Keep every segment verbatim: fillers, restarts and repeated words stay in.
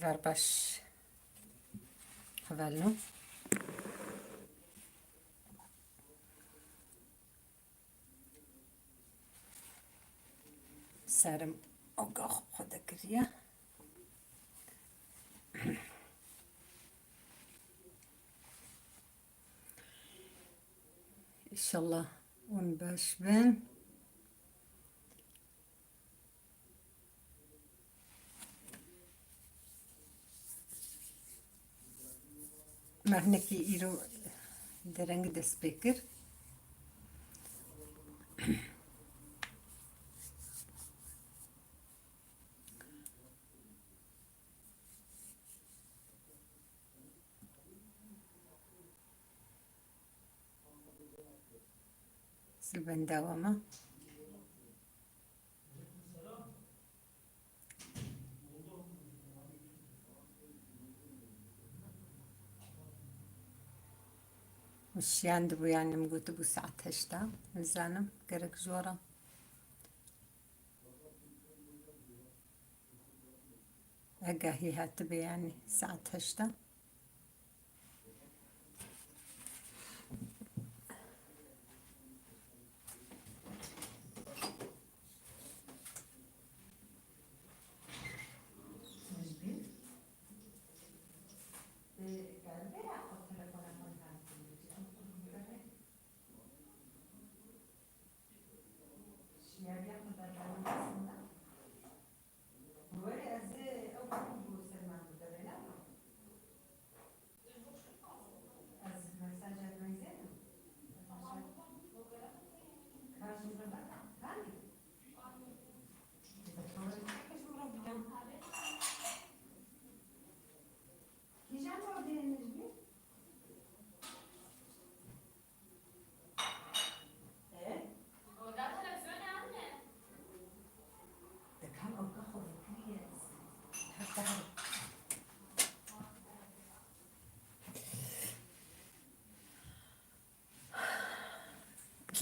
Ver baş. Hevalno. Serim oga xwe xwe dekiriye. Înşallah hûn baş bin. Me hinekî îro dereng dest pê kir. Silbenda we me. Min şiyandibû, yanî min gotibû saet heşt a. Nizanim, gerek ji we re agahî hatibê, yanî saet heşt a.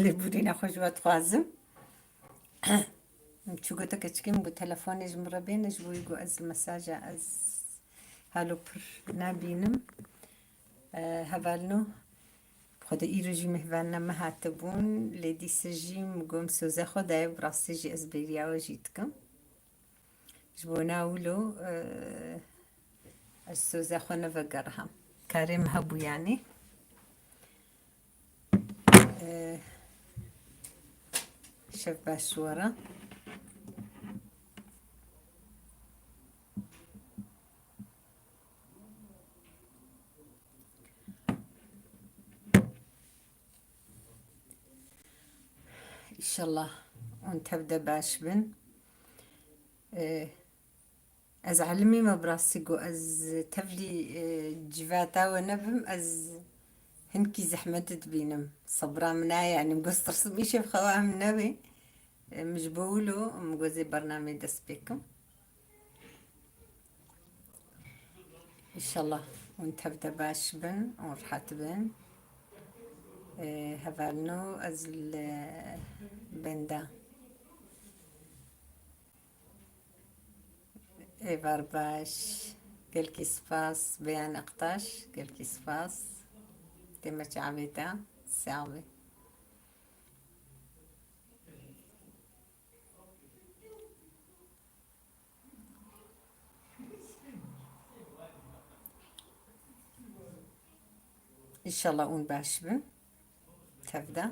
Lêborîna xwe ji we dixwazim. Min çû gote keçikê min got, telefonê ji min re bêne, ji bo wî got, ez li mesaja ez halo pir nabînim. E, hevalno, bi xwe de îro jî mêhvanina me hatibûn, lê dîse jî min got, min soza xwe daye, bi rastî jî ez bêriya we jî dikim. Ji bo na wilo, e, ez soza xwe nevegeriham. Karê min hebû yanî. E, şev baş ji we re. Înşallah hûn tev de baş bin. E, ez elimî me bi rastî got, ez tevlî, e, civata we nebim, ez hinkî zehmet dibînim. Sebra min nayê, yanî min got, tirsim îşev xewa min newê. E, min ji bo wilo, min got, ez ê bernameyê dest pê kim. Înşallah hûn tev de baş bin û rehet bin. Ee, hevalno ez li benda. Êvar baş. Gelkî spas. Beyan Aktaş. Gelkî spas. Dê me çavê te. Sağ ol. Înşallah hûn baş bin. Tev de.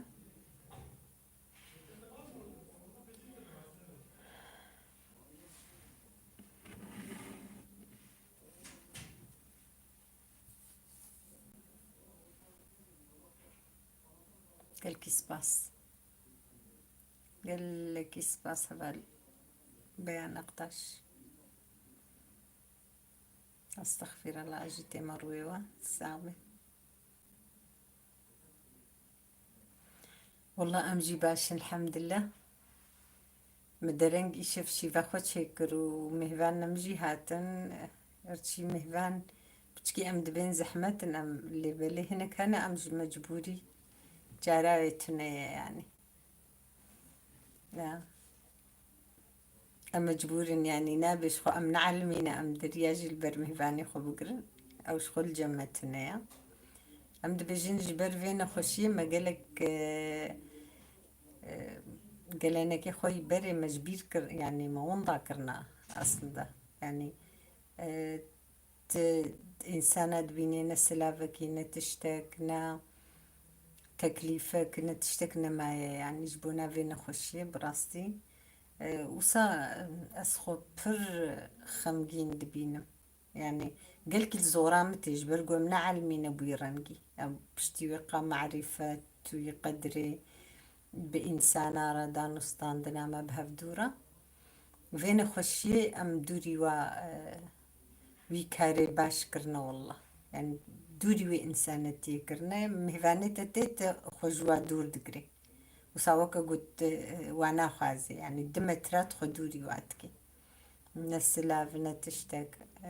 Gelkî spas. Gelekî spas heval Beyan Aktaş. Estexfirullah, jî tême rûyê we. Sax be. Wallah em jî baş in, elhamdulillah. Me dereng îşev şîva xwe çêkir û mêhvanên min jî hatin. Hirçî mêhvan piçkî em dibên zehmet in, em lê belê hinek hene, em ji mecbûrî cara wê tune ye yanî. Ya. Em mecbûr in, yanî nabe ji xwe em neelimîne, em deriya jî li ber mêvanê xwe bigirin. Ew ji xwe li cem me tune ye. Em dibêjin ji ber vê nexweşiyê me gelek, e, e, gelenekê xwe yî berê me ji bîr kir, yanî me winda kirina aslında. Yanî, e, tu însana dibînê ne silavekî, ne tiştek, ne teklîfek, ne tiştek nemaye, yanî ji bona vê nexweşiyê bi rastî. E, wisa, e, ez xwe pir xemgîn dibînim. Yanî gelkî li zora min tê, ji ber ku em neelimîne bi wî rengî. Em piştî wê qa marîfet û wî qedirê bi însana re danûstandina me bi hevdû re. Vê nexweşiyê em dûrî wa, e, wî karê baş kirine walla. Yanî dûrî wê însanetiyê kirine. Mêvanê te tê, te xwe ji wa dûr digirê. Wisa weke got, e, wa naxwaze. Yanî du metre tu xwe dûrî wa dikê. Ne silav, ne tiştek. E,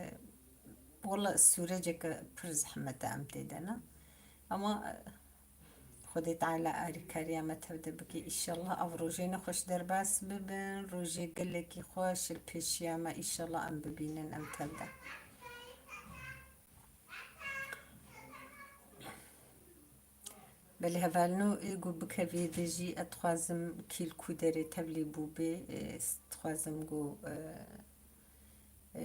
walla sûreceke pir zehmet e em tê de ne. Ama, e, Xwedê Teala arîkariya me tevde bike. Îşallah ev rojê nexweş derbas bibin. Rojê gelekî xweş li pêşiya me. Îşallah em bibînin em tevde. Belê hevalino, ê ku bikevê de jî ez dixwazim kî li ku derê tevlî bûbê, ê, ez dixwazim ku, e, e,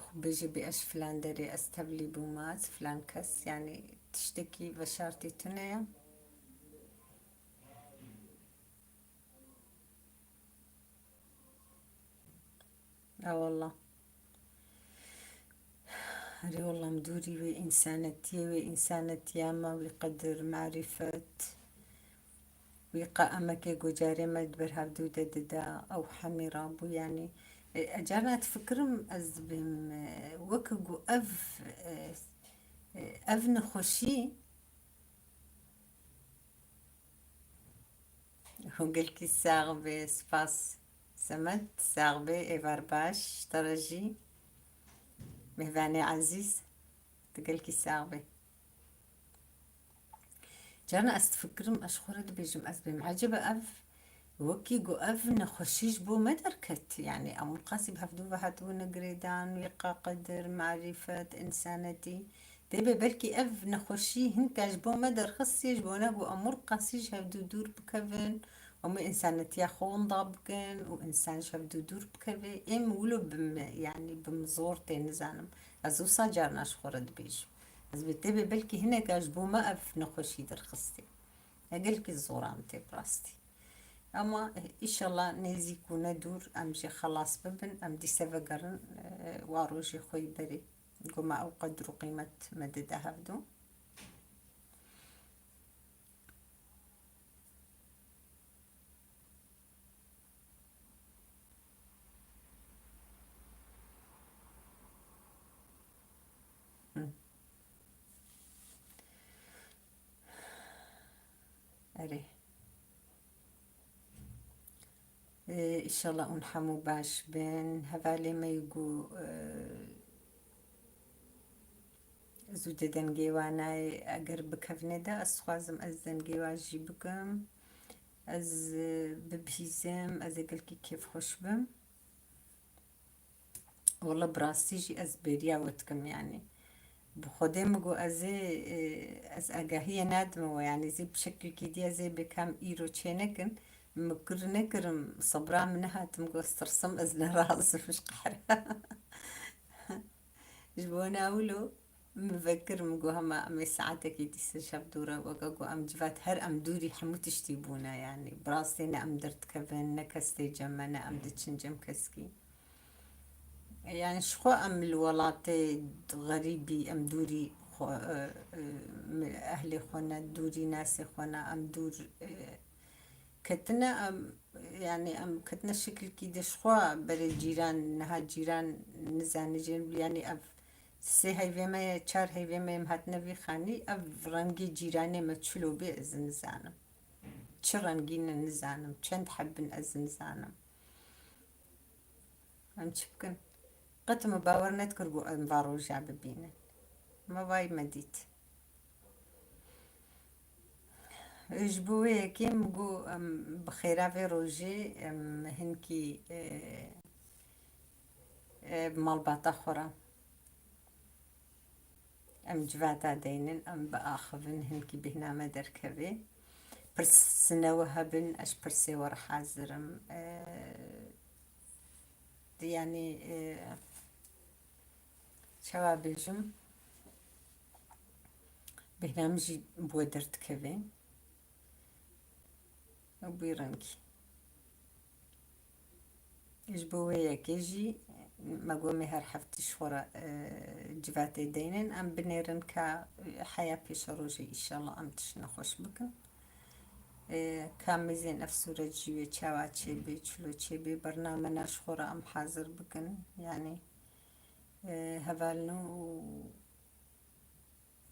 xwe bêje bê ez ji filan derê ez tevlî bûma, ez filan kes, yanî tiştekî veşartî tune ye. Ewallah. Erê wallah, em dûrî wê însanetiyê, wê însanetiya me, wî qedir, marîfet, wî qa emekê gucarê me di ber hevdû de dida, ew hemî rabû, yanî, e, e, carna difikirim ez dibêm, e, weke ku ev, e, e, ev nexweşî, Hûn gelkî sax bê, spas. Semed, sax bê, êvar baş, ji te re jî. Mêvanê ezîz, tu gelkî sax bê. Carna ez difikirim, ez ji xwe re dibêjim, ez bêm ecebe ev, wekî ku ev nexweşî ji bo me derket, yanî em qasî bi hevdû ve hatibûne girêdan, wî qa qedir, marîfet, însanetî. Dê be belkî ev nexweşî hinka ji bo me derxistiye, ji bona ku em wir qasî ji hevdû dûr bikevin, em wê însanetiya xwe winda bikin û însan ji hevdû dûr bikeve. Êm wilo bi me, yanî bi min zor tê, nizanim. Ez wisa carna ji xwe re dibêjim. Ez bê tê be belkî hineka ji bo me ev nexweşî derxistiye. Ya gelkî zora min tê bi rastî. Ama, eh, îşallah nêzîk û ne dûr em jê xelas bibin, em dîse vegerin, eh, wa rojê xwe yî berê. Goma ew qedir û qîmet me dide hevdû. Hı. Erê. Ee, îşallah hûn hemû baş bin. Hevalê me yî got, e, zû de dengê wa nayê. Eger bikevne de, ez dixwazim ez dengê wa jî bikim. Ez, e, bibihîzim, ez ê gelkî kêfxweş bim. Wele bi rastî jî ez bêriya we dikim, yanî. Bi Xwedê min got ez ê, e, ez agahiyê nadim we, yanî zê bi şeklekî dî ez ê bêkam îro çênekin. Min kir nekirim, sebra min nehat, min got ez tirsim, ez nerazim ji qehra. Ji bona wilo min vekir, min got hema em ê saetekî dîse ji hev dûr e, weke ku em civat her em dûrî hemû tiştî bûne, yanî bi rastî ne em derdikevin, ne kes tê cem me, ne em diçin cem keskî. Yani ji xwe em li welatê xerîbî, em dûrî xwe, e, e, ehlê xwe ne, dûrî nasê xwe ne, em dûr, e, ketine, em, yani em ketine şekilkî de ji xwe berê cîran, niha cîran nizane cîran, yani ev sê heyvê me ye, çar heyvê me ye, em hatine vî xanî, ev rengê cîranê me çilo bê ez nizanim. Çi rengî ne nizanim, çend heb in ez nizanim. Em çi bikin? Qet min bawer nedikir ku em va roja bibînin. Me vay me dît. Ji bo wê yekê min got, em, bi xêra vê rojê, em, hinkî, e, e, bi malbata xwe re. Em civata deynin, em biaxivin, hinkî bêhna me derkevê. Pirsine we hebin, ez pirsê we re hazir im. E, yanî, e, çawa bêjim, bêhna min jî bi we derdikeve. Û bi wî rengî. Ji bo wê yekê jî me got, em ê her heftî ji xwe re, e, civatê deynin. Em binêrin ka heya pêşerojê, înşallah em tişt nexweş bikin. E, ka mêzên ev sûret jî wê çawa çêbê, çilo çêbê, bernamena ji xwe re em hazir bikin. Yanî, e, hevalno û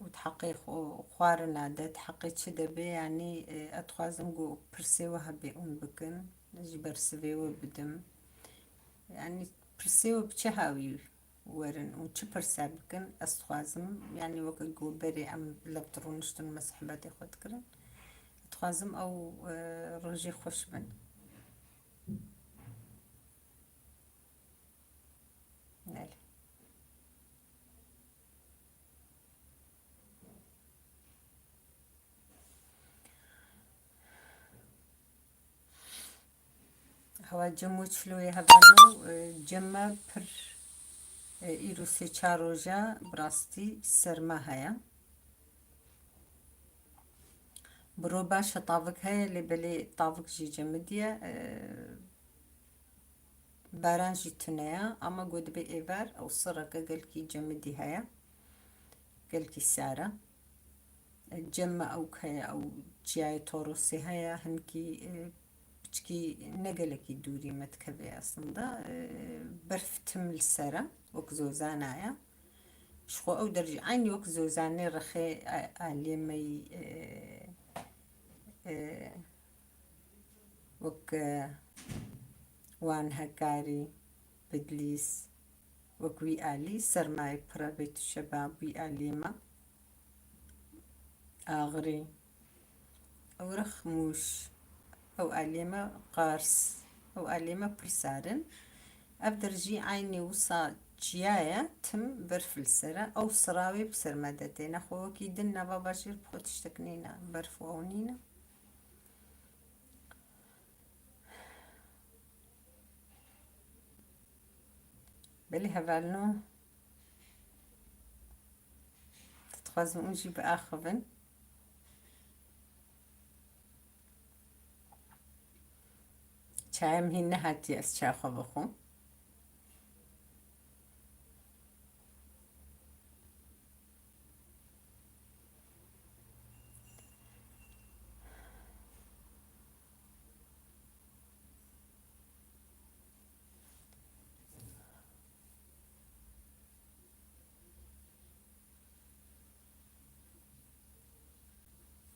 û di heqê xwe-, xwarina de, di heqê çi de be, yanî, e, ez dixwazim ku pirsê we hebe hûn bikin, ez jî bersivê we bidim. Yanî pirsê we bi çi hawî werin û çi pirsa bikin, ez dixwazim, yanî weke ku berê em lev dirûniştin me sohbetê xwe dikirin. Ez dixwazim ew, e, rojê xweş bin. Belê. Hewa cem û çiloyê hevalno, e, cem me pir, e, îro sê çar roja bi rastî serma heye. Bi ro baş e, tavik heye, lê belê tavik jî cemidiye. E, Baran jî tune ye, ama got dibe êvar ew sireke gelkî cemidî heye. Gelkî sar e. Cem me ewk heye, ew çiyayê Torosê heye, hinkî, e, piçkî ne gelekî dûrî me dikeve aslında. E, berf tim li ser e, wek zozana ye. Ji xwe ew dercî eynî wek zozanê rexê, e, aliyê me yî, e, e, wek, e, Wan, Hekarî, Bidlîs, wek wî alî sermayê pir e, bêt û şebab wî alî me. Axirî, ew rex Mûş, ew alî me Qars, ew alî me pir sar in. Ev der jî eynî wisa çiya ye, tim berf li ser e. Ew sirawê bi ser me de têne. Xwe wekî din nava bajêr bi xwe tiştek nîne, berf û ew nîne. Belê hevalno, dixwazim hûn jî biaxivin. Çaya min hîn nehatiye, ez çaya xwe bixwim.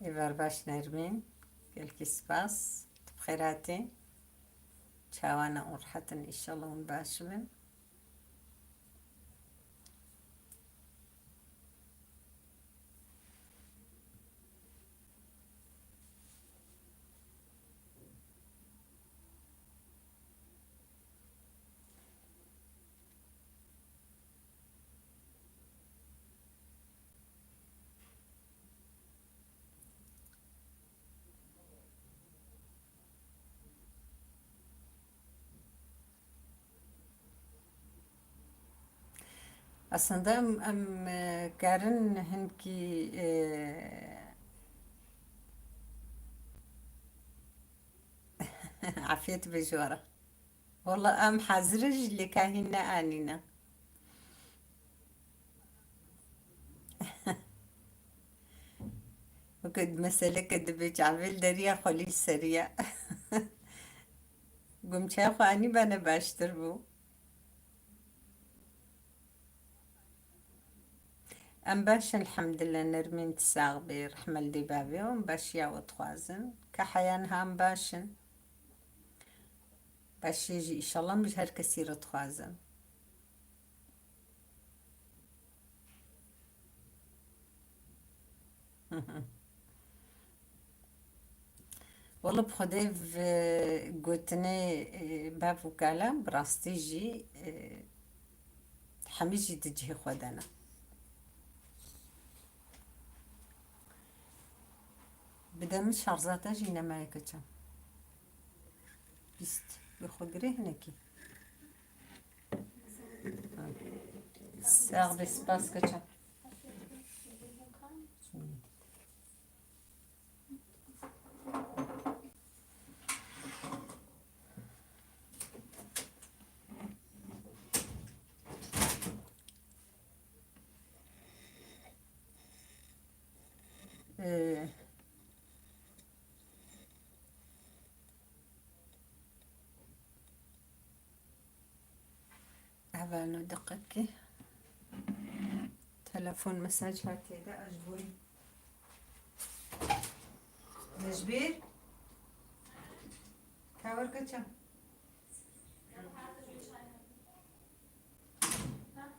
Êvar baş Nermîn, gelkî spas. Tu bi xêr hatî. Çawana hûn rehet in, înşallah hûn baş bin. Aslında em, em, e, karin hinkî, e, afiyet be ji we re. Wala em hazir in jî lê ka hîn neanîne. Weke meseleke dibe çavê li deriya xwelî serî ye. Gumçeya xwe anî bene baştir bû. Em baş in, elhamdulillah, Nermîn tu sax bî, rehme li dê bavê we, em başiya we dixwazin. Ka heya niha em baş in. Başiyê jî îşallah min ji her kesî re dixwazim. Wele bi Xwedê v-, gotinê, e, bav û kala bi rastî jî, e, Hemî jî di cihê xwe de ne. Bi dem şarjata jî nemaye keçe. Bîst. Bi xwe girê hinekî. Sax be, spas keçe. Ee, Hevalno diqekê. Telefon mesaj hatiye de ez ji bo Necbîr. Ka werke çem.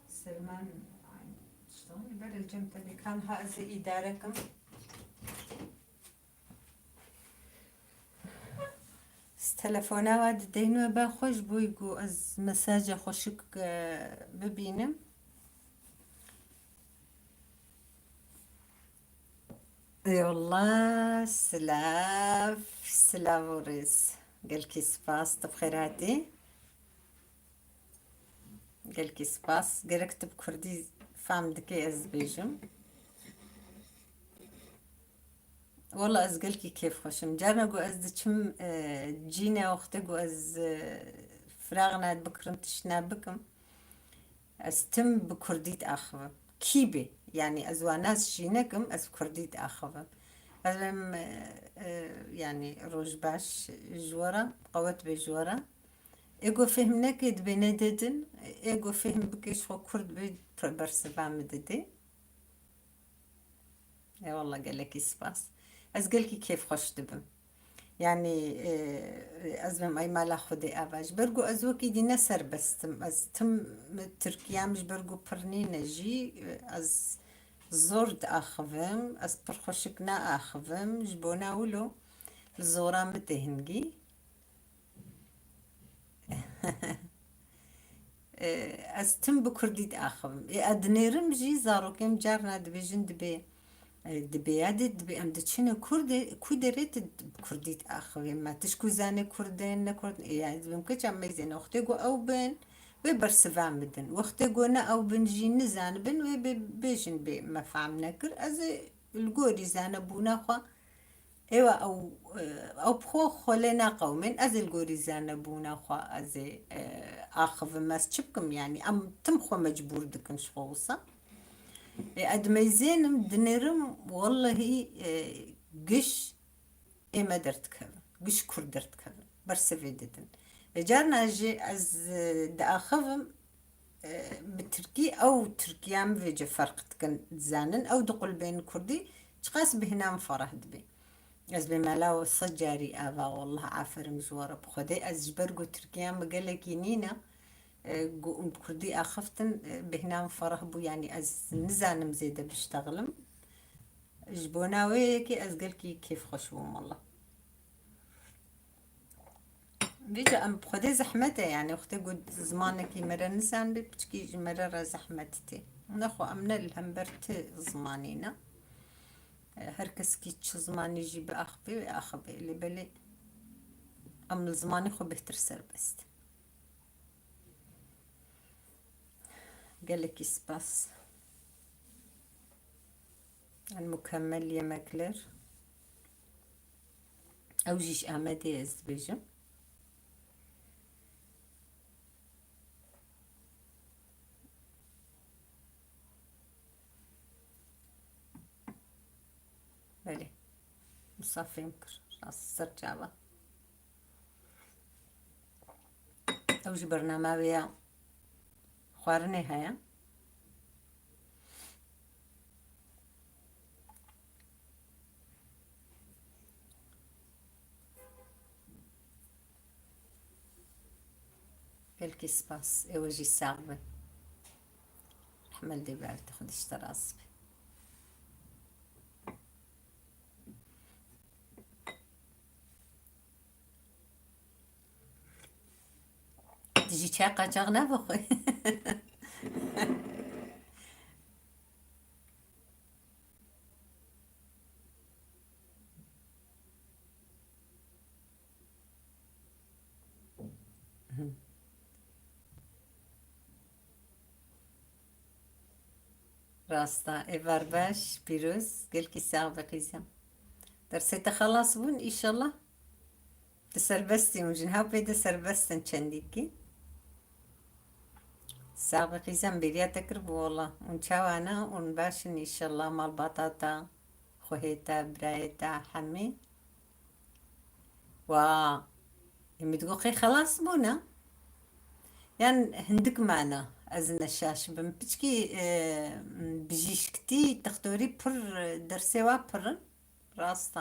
Selman, ay, işte, ber el cem tabii kan ha ez îdare kim. Ez telefona we dideynim, we ba xweş bûy ku ez mesaja xweşik, e, bibînim. Eyvallah, silav, silav û rêz. Gelkî spas, tu bi xêr hatî. Gelkî spas. Gerek tu bi kurdî fam dikê ez bêjim. Wela ez gelkî kêfxweş im. Carna ku ez diçim, e, cîne wextê ku ez, e, firax ne bikirim, tişt ne bikim. Ez tim bi kurdî diaxivim. Kî bê? Yanî ez wa nas jî nekim, ez bi kurdî diaxivim. Ez em, e, e, yanî roj baş ji we re, qewet bê ji we re. Ê ku fêhm neke dibê nededin, ê ku fêhm bike ji xwe kurd bê, bersiva min didê. Ê wela gelekî spas. Ez gelkî kêfxweş dibim. Yanî, e, ez bim ay mala Xwedê ava. Ji ber ku ez wekî dî ne serbest im. Ez tim Tirkiyem ji ber ku pir nîne jî, e, ez zor diaxivim, ez pir xweşik naaxivim. Ji bona wilo li zora min tê hingî. E, ez tim bi kurdî diaxivim. Ê, ez dinêrim jî zarokên carna dibêjin dibê, e, dibê ya dê, dibê em diçine kurdê, ku derê tu bi kurdî diaxivê me. Tişt ku zanê kurdên, ne kurd, ê, ya ez dibêm keça meyzên wextê ku ew bin, wê bersiva min din. Wextê ku ne ew bin jî nizanibin, wê bê, bêjin bê me fam nekir. Ez ê li gorî zanebûna xwe Ewa ew, e, ew bi xwe xwe lê naqewimên, ez ê li gorî zanebûna xwe ez ê, e, axivim, ez çi bikim, yanî em tim xwe mecbûr dikin ji xwe wisa. E, ez dimeyzênim, dinêrim, wellehî, e, giş ê me derdikevin, giş kurd derdikevin, bersivê didin. E, carna jî ez, e, diaxivim, e, bi tirkî, ew tirkiya min vêce ferq dikin, dizanin, ew diqulbên kurdî, çiqas bêhna min fereh dibê. Ez bê mela we sed carî ava, wallah aferim ji we re bi Xwedê. Ez ji ber ku tirkiya min gelekî nîne, e, ku em bi kurdî axiftin, e, bêhna min fereh bû, yanî ez nizanim zêde biştexilim. Ji bona wê yekê ez gelkî kêfxweş bûm, wallah. Vêca em bi Xwedê zehmet e, yanî wextê ku zimanekî me re nizanibê, piçkî ji me re re zehmet tê. Nexwe em ne li hember ti zimanî ne. Her kes kî çi zimanî jî biaxivê, wê axivê. Lê belê em li zimanê xwe bêhtir serbest. Gelekî spas. El mukemmel yemekler. Ew jî ji Amedê ez dibêjim. Belê. Wisa fêm kir. Rast ser çava. Ew jî bernama wê ya xwarinê heye. Gelkî spas. Ew jî sax be. Rehmet dê ber te, Xwedê ji te razî be. Tu jî çay qaçax navexwe. Rasta, êvar baş, pîroz, gelkî sax be qîzem. Dersê te xelas bûn, îşallah. Di serbestî hûn jin, hew pê de serbest in çendîkî. Sax be qîzem, bêriya te kiribû wela. Hûn çawa ne? Hûn baş in, îşallah, malbata te, xwehê te, birayê te, hemî. Wa, ê min digot qey xelas bûne. Yan hindik mane ez neşaş bim. Piçkî, e, bijîşktî, textorî pir dersê wa pir in. Rast e.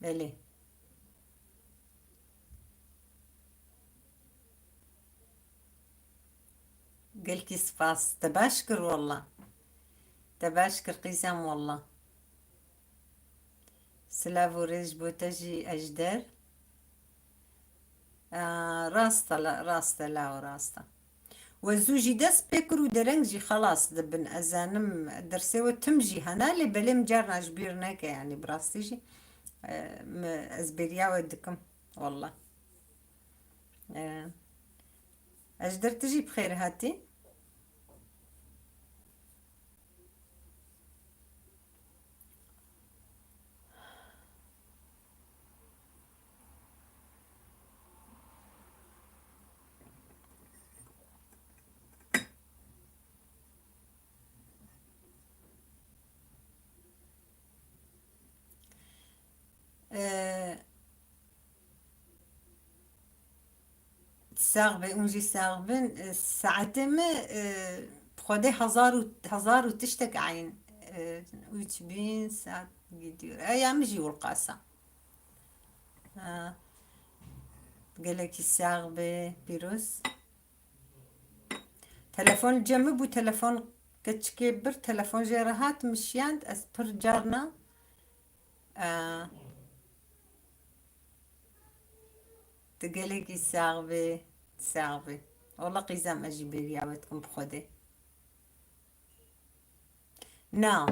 Belê. Gelkî spas. Te baş kir wela. Te baş kir qîzem wela. Silav û rêz bo te jî Ejder. Aa, rast e, la-, rast e, lawo, rast e. We zû jî dest pê kir û dereng jî xelas dibin. Ez zanim dersê we tim jî hene, lê belê min carna ji bîr neke, yanî bi rastî jî, e, mi, ez bêriya we dikim, wela. E, Ejder, tu jî bi xêr hatî. Ee, Sax be, hûn jî sax bin. E, saetê me, e, bi Xwedê hezar û, hezar û tiştek eyn. E, üç bin saat gidiyor. E, ya min jî wilqasa. Ha, gelekî sax be, pîroz. Telefon li cem min bû, telefon keçikê bir, telefon jê re hat, min şiyand, ez pir carna, e, Tu gelekî sax bî, sax bî. Wela qîzem ez jî bêriya we dikim bi Xwedê. Na,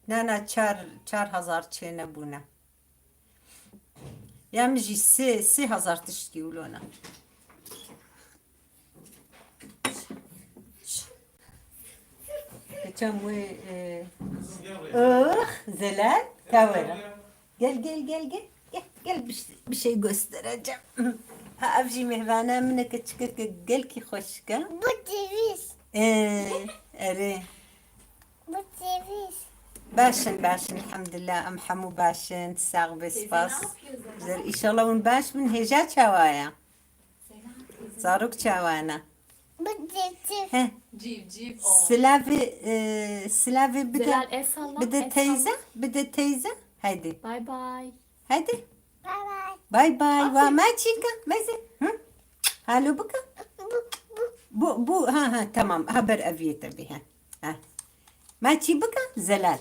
na, na, çar, çar hezar çênebûne. Ya min jî sê, sê hezar tiştkî wilo ne. Geçen wê, e, ıh, Zelal, ka were. Gel, gel, gel, gel. Gel, gel, bir şey, bir şey göstereceğim. Ha, ev jî mêvana min e, keçikeke gelkî xweşik e. Bu ceviz. Ee, erê. Bu ceviz. Baş in, baş in, elhamdulillah. Em hemû baş in. Sax be, spas. Güzel. Înşallah hûn baş bin. Hêja çawa ye? Zarok çawa ne? Bu civciv. He. Civciv o. Silavê, e, silavê bide, Zelal, el salla, bide el teyze, salla. Bide teyze. Haydi. Bye bye. Haydi. Bye bye. Bye bye. Aferin. Wa maçîka, meze. Hı? Halo bika. Bu, bu. Bu, bu, ha, ha, tamam. Haber eviye tabii, ha. Ha. Maçî bika, Zelal.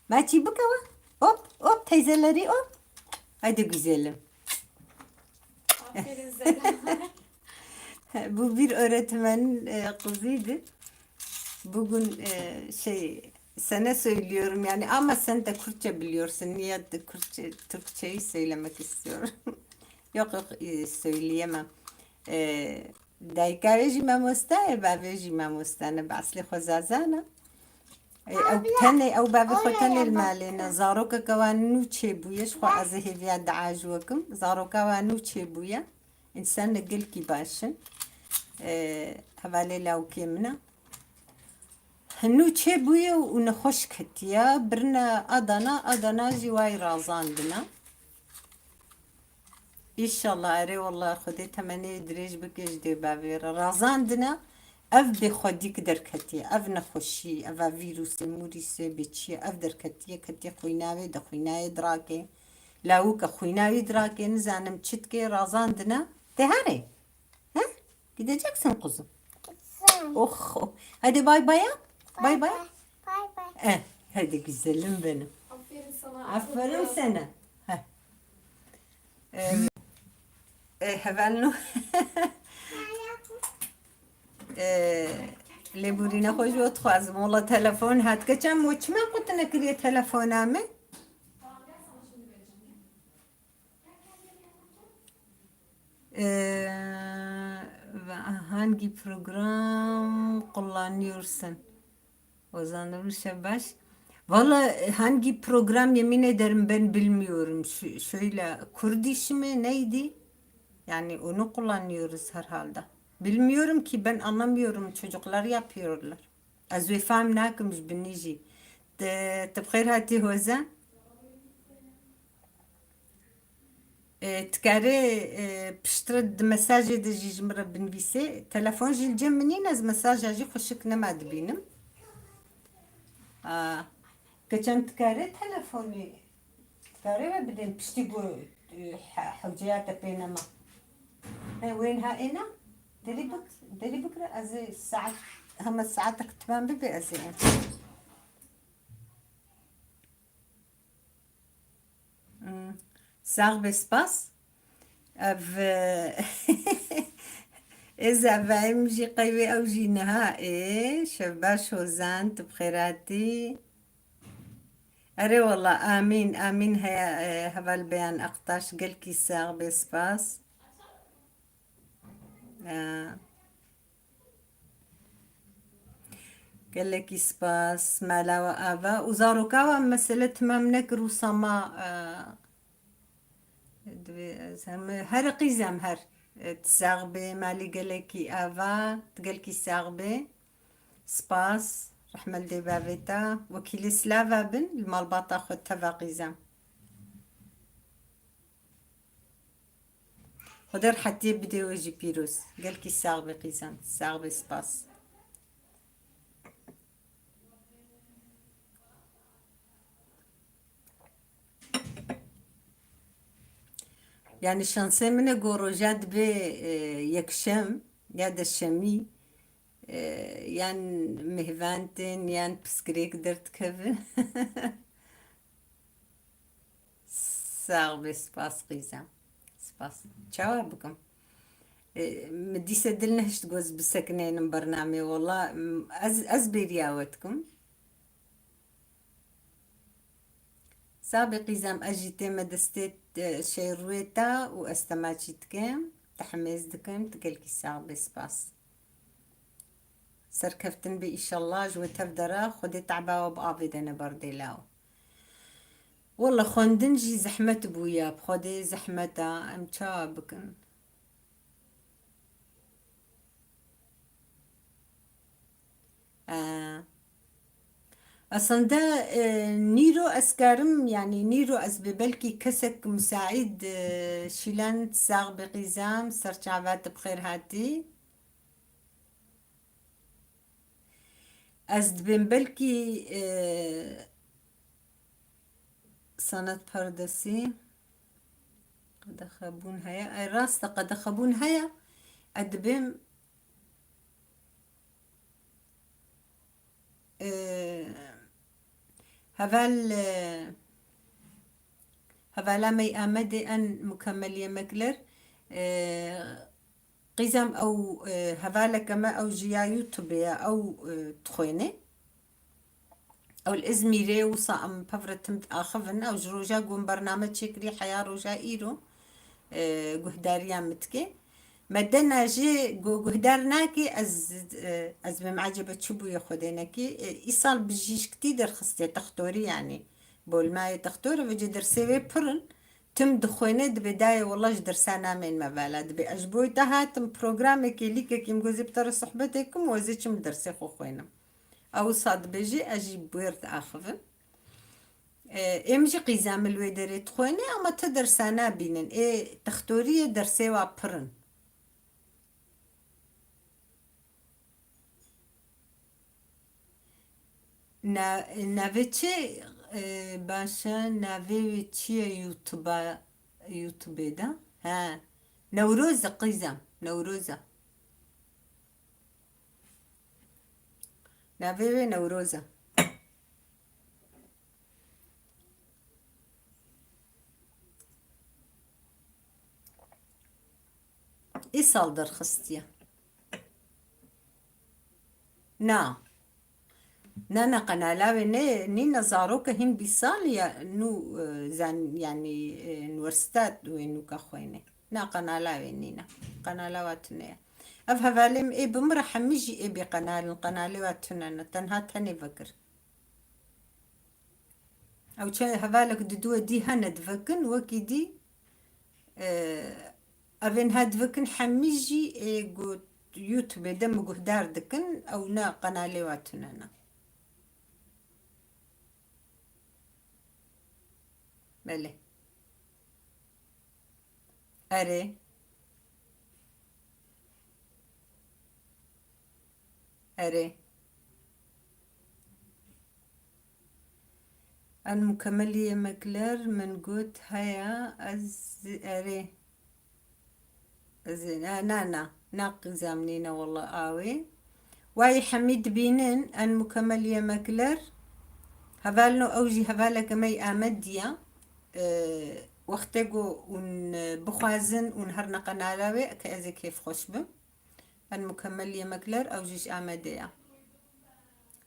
Maçî bike we. Hop, hop, teyzeleri hop. Haydi güzelim. Aferin Zehra. Bu bir öğretmenin, e, kızıydı. Bugün, e, şey, sana söylüyorum yani, ama sen de Kürtçe biliyorsun. Niye de Kürtçe, Türkçeyi söylemek istiyorum. Yok, yok, e, söyleyemem. E, Dayika wê jî mamoste ye, bavê jî mamoste ne, bi eslê xwe Zaza ne. E, ew tenê, ew bavê xwe tenê li malê ne. Zarokeke wan nû çêbûye, ji xwe ez ê hêviya dua ji we kim. Zaroka wan nû çêbûye. Însan ne gelkî baş in. E, hevalê lawikê min e. Nû çêbûye û nexweş ketiye, birine Adana, Adana jî wayî razandine. Înşallah, erê wallah, Xwedê temenê dirêj bike ji dê bavê re. Razandine, ev bêxwedîk derketiye, ev nexweşî, eva vîrusê, mûrîsê, bê çi ye, ev derketiye, ketiye xwîna wê, de xwîna wê dirakê. Lawike xwîna wî dirakê, nizanim çi dikê, razandine. Tê herê? He? Gideceksin kuzum. Gideceğim. Oh, oh. Hadi bay bay yap. Bay bay. Bay bay. Eh, hadi güzelim benim. Aferin Aferin sana. Heh. E, e, hevalno. E, lêborîna xwe ji we dixwazim. Wala telefon hat. Keçen mo çima qutine kiriye telefona min? E, ve hangi program kullanıyorsun? Ozan Nurşe baş. Valla, e, hangi program, yemin ederim ben bilmiyorum. Şu, şöyle Kurdiş mi neydi? Yani onu kullanıyoruz herhalde. Bilmiyorum ki, ben anlamıyorum. Çocuklar yapıyorlar. Ez wê fehm nakim ji binî jî. Te, te bi xêr hatî Hozan. E, dikarê, e, piştre di mesajê de jî ji min re binivîsê. Telefon jî li cem min nîn, ez mesaja jî xweşik nema dibînim. A, keçen dikarê telefonî, dikarê ve bidên piştî ku, e, he-, hewceya te pê nema. He, wên ha êna? Derî bik-, derî bikire, ez ê saet, hema saetek temam bibe, ez ê em. Hmm. Sax be, spas. Ev, ez evayim jî qey wê ew jî niha. Ê, şevbaş Hozan, tu bi xêr hatî. Erê wala, amîn, amîn heye, e, heval Beyan Aktaş, gelkî sax be, spas. E, Gelekî spas, mala we ava. Û zaroka we mesele temam nekir wisa ma, e, divê ez hem, her qîzem her, e, tu sax bê, malî gelekî ava, tu gelkî sax bê. Spas, rehmet li dê bavê te. Wekîlê silava bin, li malbata xwe teva qîzem. Xwedê rehetiyê bide we jî pîroz. Gelkî sax be qîzan. Sax be, spas. Yani şansê min e ku roja dibe, e, yekşem ya deşemî, e, yan mêvan tên, yan piskirêk derdikevin. Sax be, spas qîzem. Spas. Çawa bikim? E, min dîse dil nehişt ku ez bisekineynim bernameyê. Wala, m, ez, ez bêriya we dikim. Sax be qîzem, ez jî tême destê, e, şêrûyê te û ez te maçî dikim, te hemêz dikim, tu gelkî sax be, spas. Serkeftin bê îşallah ji we tev de re, Xwedê te'ba we bi avê de neberdê law. Wele xwendin jî zehmet bûye, bi Xwedê zehmet e, em çawa bikin? E, aslında, e, nîro ez karim, yani nîro ez bê belkî kesek musaîd, e, şîlen sax bê qîzem, ser çava te bi xêr hatî. Ez dibêm belkî, e, sanat pardesî qedexebûn heye. Ay, rast e, qedexebûn heye. Ez dibêm, e, heval, e, hevala me yê Amedê en mukemmel yemekler. E, Qîzem ew, e, hevaleke me ew jî ya YouTube ye, ew, e, dixwêne. Ew li Îzmîrê wisa em pevre tim diaxivin. Ew ji roja ku em bername çêkirî heya roja îro, e, guhdariya min dike. Me dena jê ku guhdar nake, ez, e, ez bêm ecebe çi bûye Xwedê nekî. E, îsal bijîşktî derxistiye, textorî yanî. Bolmayê textor e, vêcê dersê wê pir in. Tim dixwêne, dibê dayê wela ji dersa namên me vala. Dibê ez ji bo te hatim programekê, lîkekî min got ez ê bi te re sohbetê kim û ez ê çim dersê xwe xwênim. Ew wisa dibêjî, ez jî bi wê re diaxivim. E, êm jî qîza min li wê derê dixwêne, ama ti dersa nabînin. Ê textoriyê dersê wa pir in. Na-, navê çi, e, baş e? Navê wê çi ye YouTube-a, YouTube-ê de? He. Newroz e qîzem. Newroz e. Navê wê Newroz e. Îsal derxistiye. Na. Na, na, qenala wê ne, nîne, zaroke hîn bîst salî ye, nû, e, zen-, yanî, e, unîversîte wê nûke xwêne. Na, qenala wê nîne. Qenala we tune ye. Ev hevalê min ê bi min re hemî jî ê bê qenal in, qenalê we tune ne. Tenha tenê vekir. Ew çi hevalek di duwe dî hene divekin, wekî dî, e, evên ha divekin hemî jî ê got YouTubeê de min guhdar dikin, ew ne qenalê we tune ne. Belê. Erê. Erê. En mukemmelî yemekler min got heye, ez erê. Ez ê, na, na, na, na qîza min nîne wele awê. Wayî hemî dibînin, en mukemmelî yemekler. Hevalno ew jî hevaleke me yê Amedî ye. E, wextê ku hûn, e, bixwazin, hûn herine qenala wê, ke ez ê kêfxweş bim. En mukemmelî yemekler, ew jî ji Amedê ye.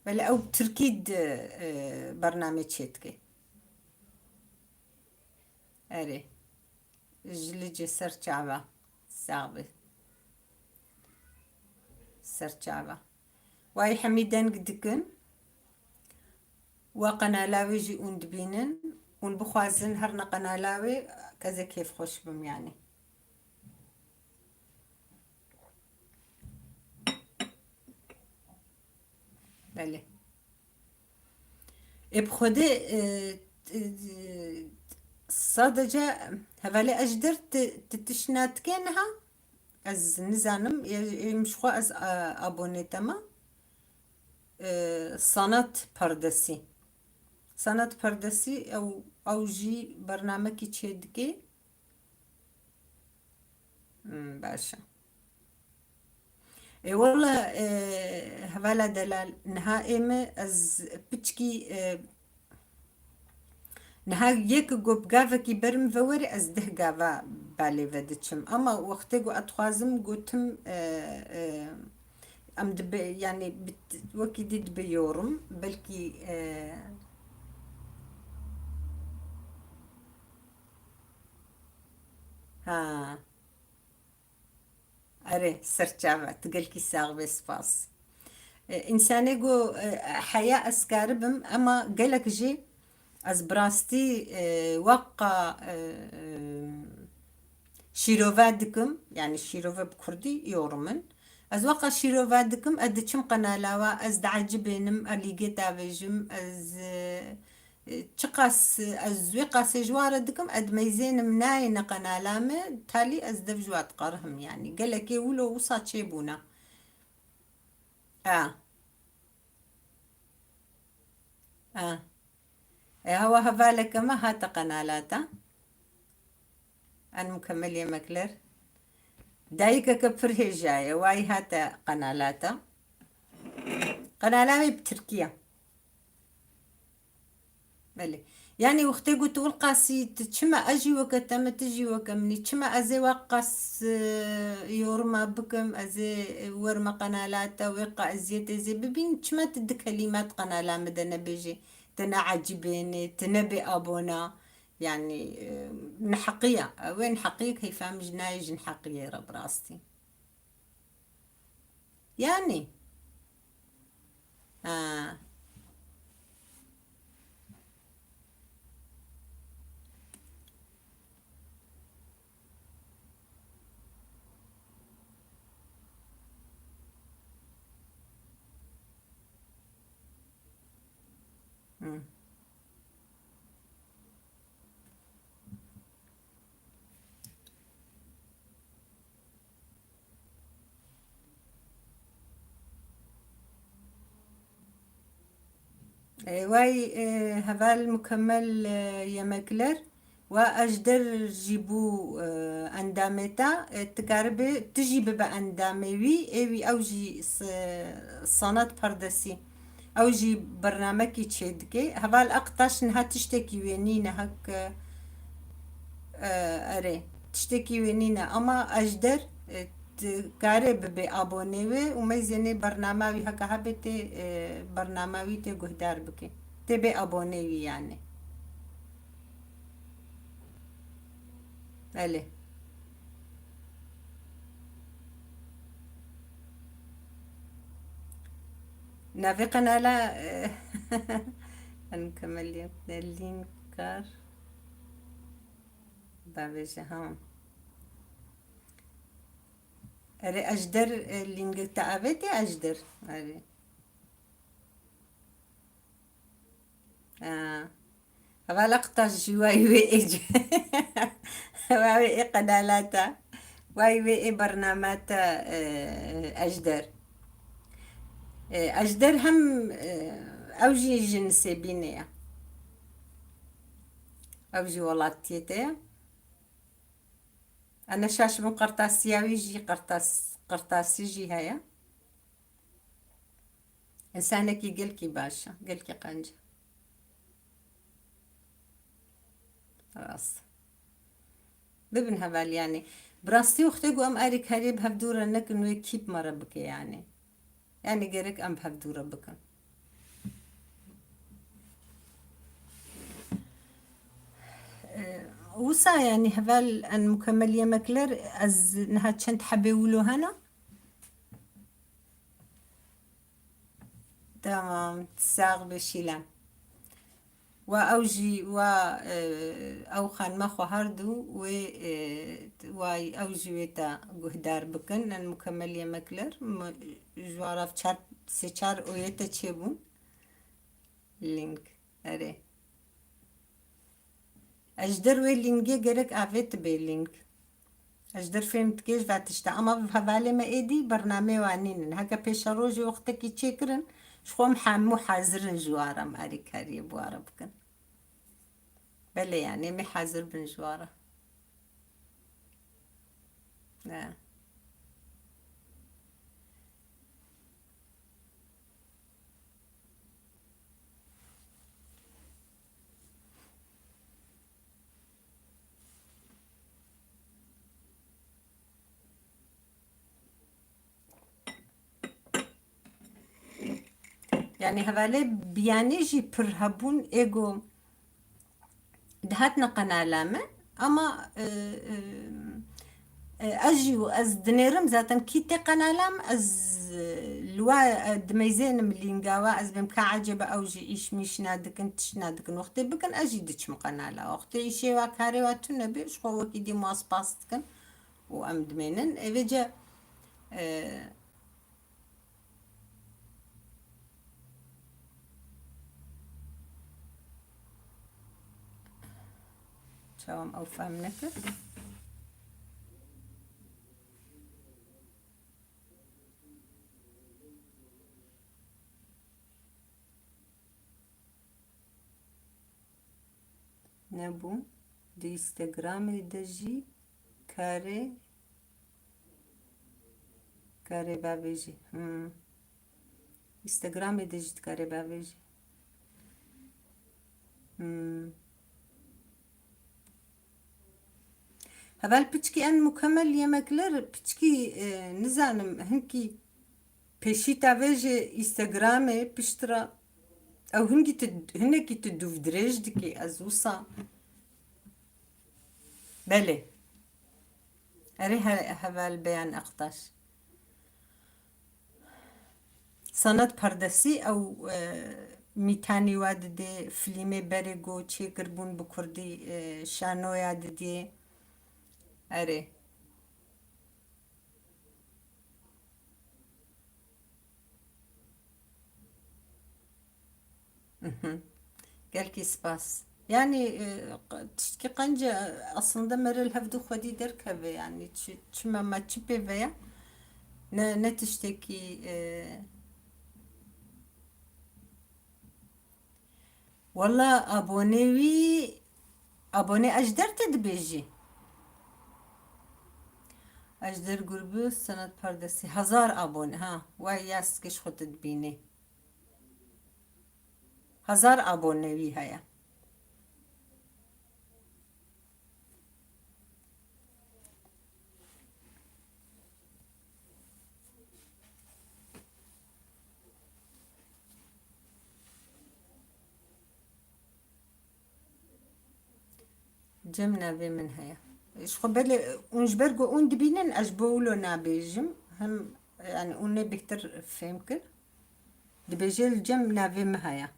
Belê ew bi tirkî di, e, bernamê çêdike. Erê. Ji Licê, ser çava. Sax be. Ser çava. Wayî hemî deng dikin. Wa qenala wê jî hûn dibînin. Hûn bixwazin herine qenala wê, ez ê kêfxweş bim yanî. Belê. Ê bi Xwedê, e, e, sadece hevalê ez ji der ti, ti tişt natikê niha? Ez nizanim, ê, ê min ji xwe ez, a, abonê te me. E, Sanat Pardesî. Sanat Pardesî ew, ew jî bernamekî çêdike. Hmm, baş e. Ê wele, e, hevala delal, niha ê min ez piçkî, e, niha yek ku bi gavekî ber min ve were, ez deh gava balê ve diçim. Ama wextê ku ez dixwazim gotim, e, e, em dibe, yanî bit-, wekî dî dibe yorum. Belkî, e, ha. Erê, ser çava, tu gelkî sax bê, spas. E, însanê ku, e, heya ez karibim, ema gelek jî ez bi rastî, e, weqa, e, e, şîrove dikim, yanî şîrove bi kurdî yorum in. Ez weqa şîrove dikim, ez diçim qenala we, ez diecibênim, ez lîgê davêjim, ez, e, Çiqas ez wê qasê ji wan re dikim, ez dimeyzênim nayêne qenala min, talî ez dev ji wan diqerihim, yanî gelekê wilo wisa çêbûne. A. A. E, hewa hevaleke me hate qenala te. En mukemmelî yemekler. Dayikeke pir hêja ye, wayî hate qenala te. Qenala wê bi tirkî ye. Belê. Yanî wextê ku tu wilqasî, tu çima ez jî weke te me, tu jî weke min î, çima ez ê weqas, e, yoruma bikim, ez ê werime qenala te, wê qa eziyetê zê bibîn, çima tu di kelîme di qenala min de nebêjî, tu neecibênî, tu nebê abona? Yanî, e, neheqî ye. Wê neheqî keyfa min jî nayê ji neheqiyê re bi rastî. Yanî. Ha. Hı. E, way, e, heval mukemmel, e, yemekler. Wa Ejder jî bû, e, endamê te, e, tu karibê tu jî bibe endamê wî, ê wî ew jî s-, sanat perdesî. Ew jî bernamekî çêdike. Heval Aktaş niha tiştekî wê nîne hek, e, erê, tiştekî wê nîne. Ama Ejder, e, Dikarê bibe abonê wê û meyzê nê bernama wî heke hebe tê, e, bernama wî tê guhdar bike. Tê bê abonê wî yani. Belê. Navê qenala, e, em kemeliyet ne lînkar. Bavêje, ha. Erê, Ejder, e, lîngê te avêtê Ejder? Erê. Ha. Hevala qitaş jî way wê ê c-, way wê ê qenala te, way wê ê bernama te, e, Ejder. E, Ejder hem, e, ew jî ji Nisêbînê ye. Ew jî welatiyê te ye. Ene şaş bûm, qertasiya wî jî, qertas-, qertasî jî heye. Însanekî gelkî baş e, gelkî qenc e. Rast. Bibin heval yani. Bi rastî wextê ku em alîkariyê bi hevdû re nekin, wê kî bi me re bike yani. Yani gerek em bi hevdû re bikin. Ee, wisa yani heval en mukemmel yemekler ez niha çend hebê wilo hene. Tamam, sax be Şîlan. Wa ew jî, wa, e, ew xanima xwe hard û wê, e, wa ew jî wê te guhdar bikin. En mukemmel yemekler. Mi ji wa re çar, sê çar oyete çêbûn. Link. Erê. Ejder wê lîngê gerek avêtibe lîng. Ejder fêm dike ji va tişta. Ama hevalê me êdî bernameyê wan nînin. Heke pêşerojê wextekî çêkirin, ji xwe em hemû hazir in ji wa re em alîkariyê bi wa re bikin. Belê yani, em ê hazir bin ji wa re. Ne. Yani hevalê biyanî jî pir hebûn, êgo dihatine qenala me, ama, e, e, e, ez jî, ez dinêrim zaten kî tê qenala me, ez, e, li wa, e, dimeyzênim lînga wa, ez bêm ka ecêbe ew jî îş mîş nadikin, tişt nadikin. Wextê bikin, ez jî diçim qenala. Wextê îşê wa, karê wa tune bê, ji xwe wekî dî ma spas dikin û em dimênin. Ê vêce, e, Çawa em ew fehm nekir? Nebû. Di Instagramê de jî karê, karê bavêjî. Hmm. Instagramê de jî dikarê bavêjî. Hmm. Heval piçkî en mukemmel yemekler, piçkî, e, nizanim, hinkî pêşî tavêje Instagramê, piştre ew hingî tu, hinekî tu dûv dirêj dikî, ez wisa. Belê. Erê he-, heval Beyan Aktaş. Sanat Pardesî ew, e, mîtanî wa didê, filîmê berê go çêkirbûn bi kurdî, e, şanoya didiyê. Erê. Mhm. Gelkî spas. Yani, e, q-, tiştkî qenc e, aslında mere li hevdû xwedî derkeve, yani çi, çima me çi pê ve ya? Ne, ne tiştekî, e, wela abonê wî, abonê Ejder te dibêjî? Ejder Gurbuz, Sanat Pardesî, hezar abone, ha, way yas giş xwe tu dibînî. Hezar abonê wî heye. Cem navê min heye. Ji xwe belê hûn ji ber ku hûn dibînin, ez ji bo wilo nabêjim. Hem, yani, hûn ê bêhtir fêm kir. Dibêje li Cem navê min heye.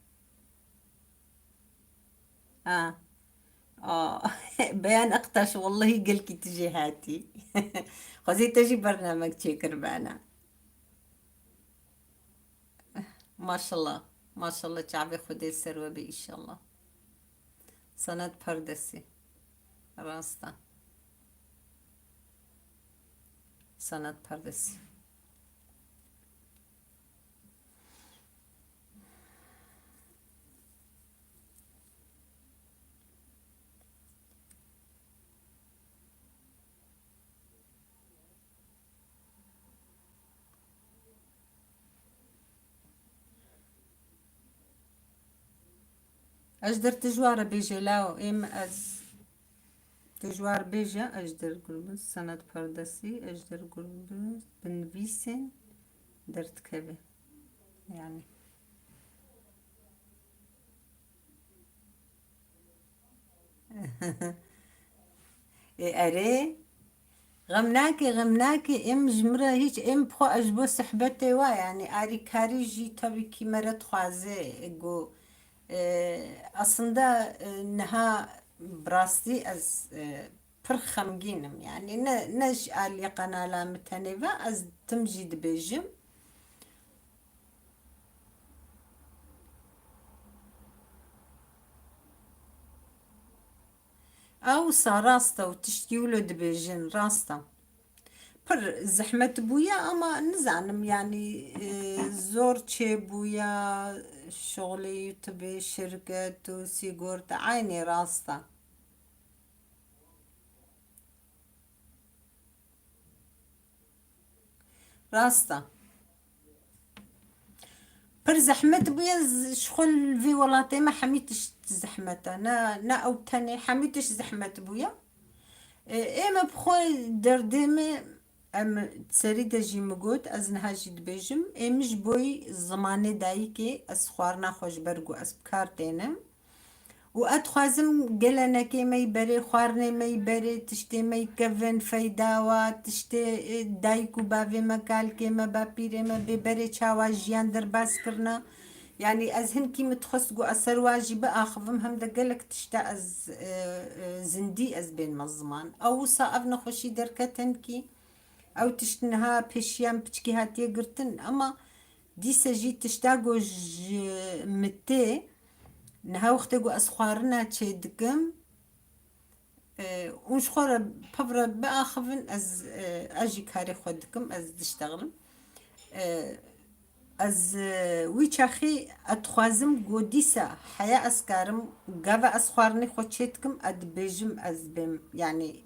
Ha. Aa, Beyan Aktaş, wellahî gelkî tu jê hatî. Xwezî te jî bernamek çêkiribana. Maşallah. Maşallah, çavê Xwedê ser we be, inşallah. Sanat Perdesî. Rast e. Sanat Perdesî. Ez der tijware bêje law, êm ez tijwar bêje, ez der gurbin sanat perdesî, ez der gurbin binivîsên derdikeve. Yani. E, erê, xem nake, xem nake, em ji min re hîç, em bi xwe ez ji bo sohbetê wa, yani arîkarî jî tabii ki me re dixwaze, e, got, e, aslında, e, niha bi rastî ez, e, pir xemgîn im. Yani ne, ne ji aliyê qenala min tenê ve, ez tim jî dibêjim. Ew wisa rast e û tiştkî wilo dibêjin, rast e. Pir zehmet bûye ama nizanim, yani, e, zor çêbûye, şixulê YouTube, şirket û sîgorta, eynî rast e. Rast e. Pir zehmet bûye, z-, ji xwe li vê welatê me hemî tişt zehmet e. Ne, ne ew tenê, hemî tişt zehmet bûye. E, ê me bi xwe derdê me, em serî de jî min got, ez niha jî dibêjim, ê min ji boyî zimanê dayikê, ez xwarina xwe ji ber ku ez bi kar tênim. Û ez dixwazim gelenekê me yî berê, xwarinê me yî berê, tiştê me yî kevin, feyda wa, tiştê, e, dayik û bavê me, kalkê me, bapîrê me bê berê çawa jiyan derbas kirina. Yani ez hinkî min dixwest ku ez ser wa jî biaxivim, hem de gelek tişta ez, e, e, zindî ez bênme ziman. Ew wisa ev nexweşî derket hinkî. Ew tişt niha pêşiya min piçkî hatiye girtin, ama dîse jî tişta ku ji min tê, niha wextê ku ez xwarina çêdikim, e, hûn ji xwe re pev re biaxivin, ez, e, ez jî karê xwe dikim, ez diştexlim. E, Ez, e, wî çaxî ez dixwazim ku dîsa heya ez karim, gava ez xwarinê xwe çê dikim, ez dibêjim, ez bêm, yanî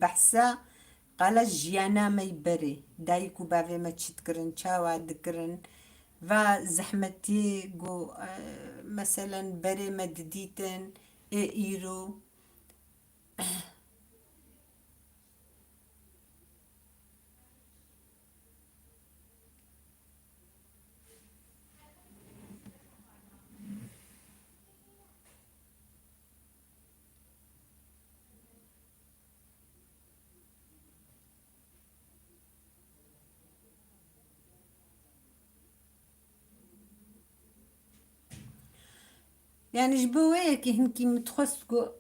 behsa qala jiyana me yî berê, dayik û bavê me çi dikirin, çawa dikirin, va zehmetiyê ku, e, meselen berê me didîtin, ê îro. Yani ji bo wê yekê hinkî min dixwest ku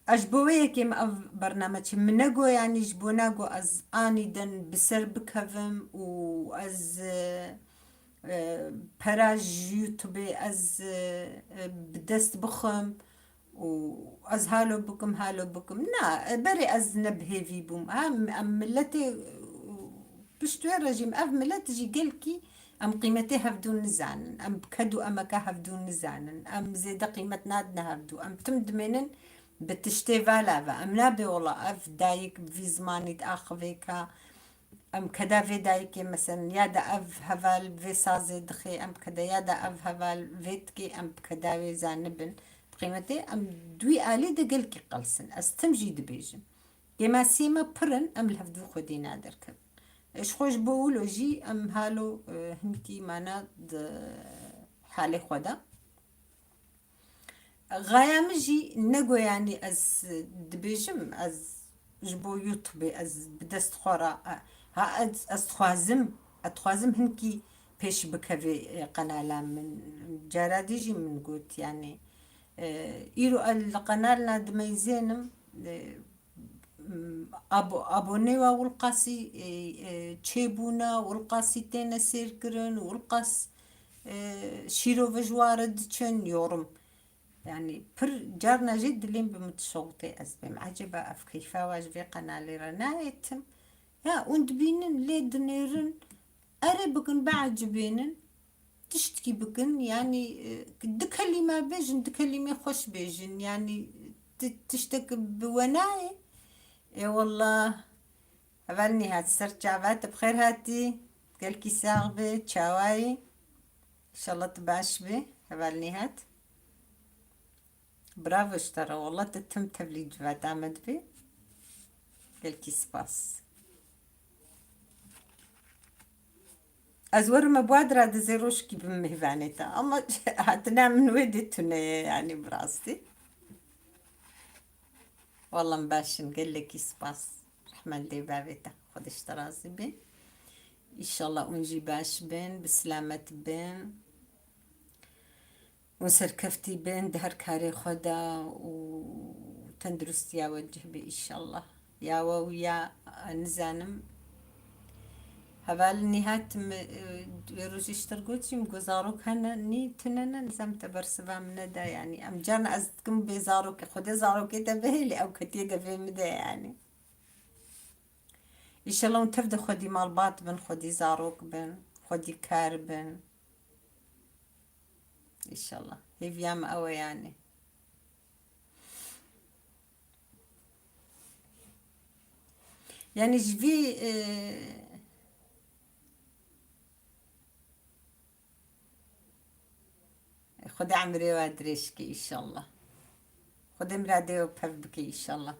Ez ji bo wê yekê min ev bername çi. Min negot, yanî ji bo negot ez anîden bi ser bikevim û ez, e, e, pera ji YouTubeê ez, e, e, bi dest bixim û ez halo bikim, halo bikim. Na, e, berê ez ne bi hêvî bûm. Ha, em, em miletê, e, pişt wê re jî, em ev milet jî gelkî em qîmetê hevdû nizanin. Em bi ked û emeka hevdû nizanin. Em zêde qîmet nadine hevdû. Em tim dimênin bi tiştê vala ve. Em nabê wela ev dayik bi vî zimanî diaxivê ka em keda vê dayikê, meselen, ya da ev heval vê sazê dixê, em keda ya da ev heval vê dikê, em bi keda wê zanibin. Bi qîmetê em di wî alî de gelkî qels in. Ez tim jî dibêjim. Kêmasiyê me pir in, em li hevdû xwedî naderkevin. Ji xwe ji bo wilo jî em halo, e, hinkî mana di halê xwe de. Xaya min jî ne go, yanî ez dibêjim, ez ji bo YouTubeê ez bi dest xwe re, ha, ez, ez dixwazim, ez dixwazim hinkî pêş bikevê, e, qenala min. Cara dî jî min got, yanî, e, îro ez li qenalna dimeyzênim, e, m, abo-, abonê wa wilqasî, e, e, çêbûna, wilqasî têne sêrkirin, wilqas, e, şîrove ji wa re diçin, yorum. Yanî pir carna jî dilê min bi min dişewitê ez bêm. Ecêba ev keyfa wa ji vê qenalê re nayê tim? Ya hûn dibînin lê dinêrin, erê bikin, biecibênin, tiştkî bikin, yanî, e, du kelîme bêjin, du kelîmê xweş bêjin, yanî ti-, tiştek bi we nayê. Ê wallah. Heval Nîhat, ser çava, tu bi xêr hatî. Gelkî sax bî, çawayî. Înşallah tu baş bî, heval Nîhat. Bravo ji te re, wallah tu tim tevlî civata me dibî. Gelkî spas. Ez werim, me bi wa dira dizê rojkî bim mêvanê te, ama hatina min wê dê tune ye, yanî bi rastî. Wallah em baş in, gelekî spas. Rehmendê bavê te, Xwedê ji te razî be. Înşallah hûn jî baş bin, bi silamet bin. Hûn serkeftî bin di her karê xwe de û tenduristiya we cih be înşallah. Ya we û ya, e, nizanim. Heval Nîhat, mi, e, wê rojê ji te re got jî, min got zarok hene, nî tune ne, nizam te bersiva min neda, yanî. Em carna ez dikim bê zarokê, Xwedê zarokê te bihêlê, ew ketiye devê min de, yanî. Înşallah hûn tev de xwedî malbat bin, xwedî zarok bin, xwedî kar bin. Înşallah. Hêviya min ew e, yanî. Yanî ji vî, e, Xwedê emrê we dirêj ke înşallah. Xwedê miradê we pev bike înşallah.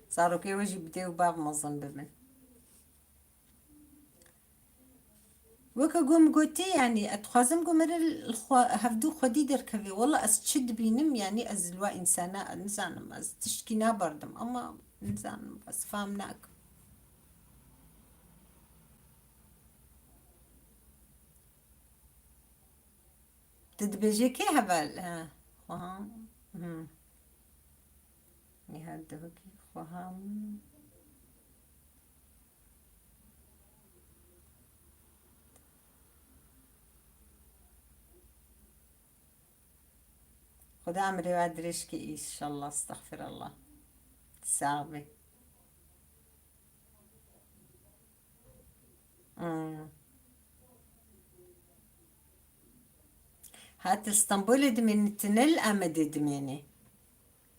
Zarokê we jî bi dê û bav mezin bibin. Weke ku min gotî, yanî, ez dixwazim ku min re li xwe, hevdû xwedî derkeve. Wela ez çi dibînim, yanî, ez li wa însana, ez nizanim, ez tiştkî naberdim, ama nizanim, ez fam nakim. Tu dibêjê kê heval? Ha, xweha. Hmm. Nîha dihokî xweha. Xuda emrê we dirêj ke, înşallah, estexfirullah. Sax be. Hmm. Ha, tu li Stenbolê dimênî, tu ne li Amedê dimênî?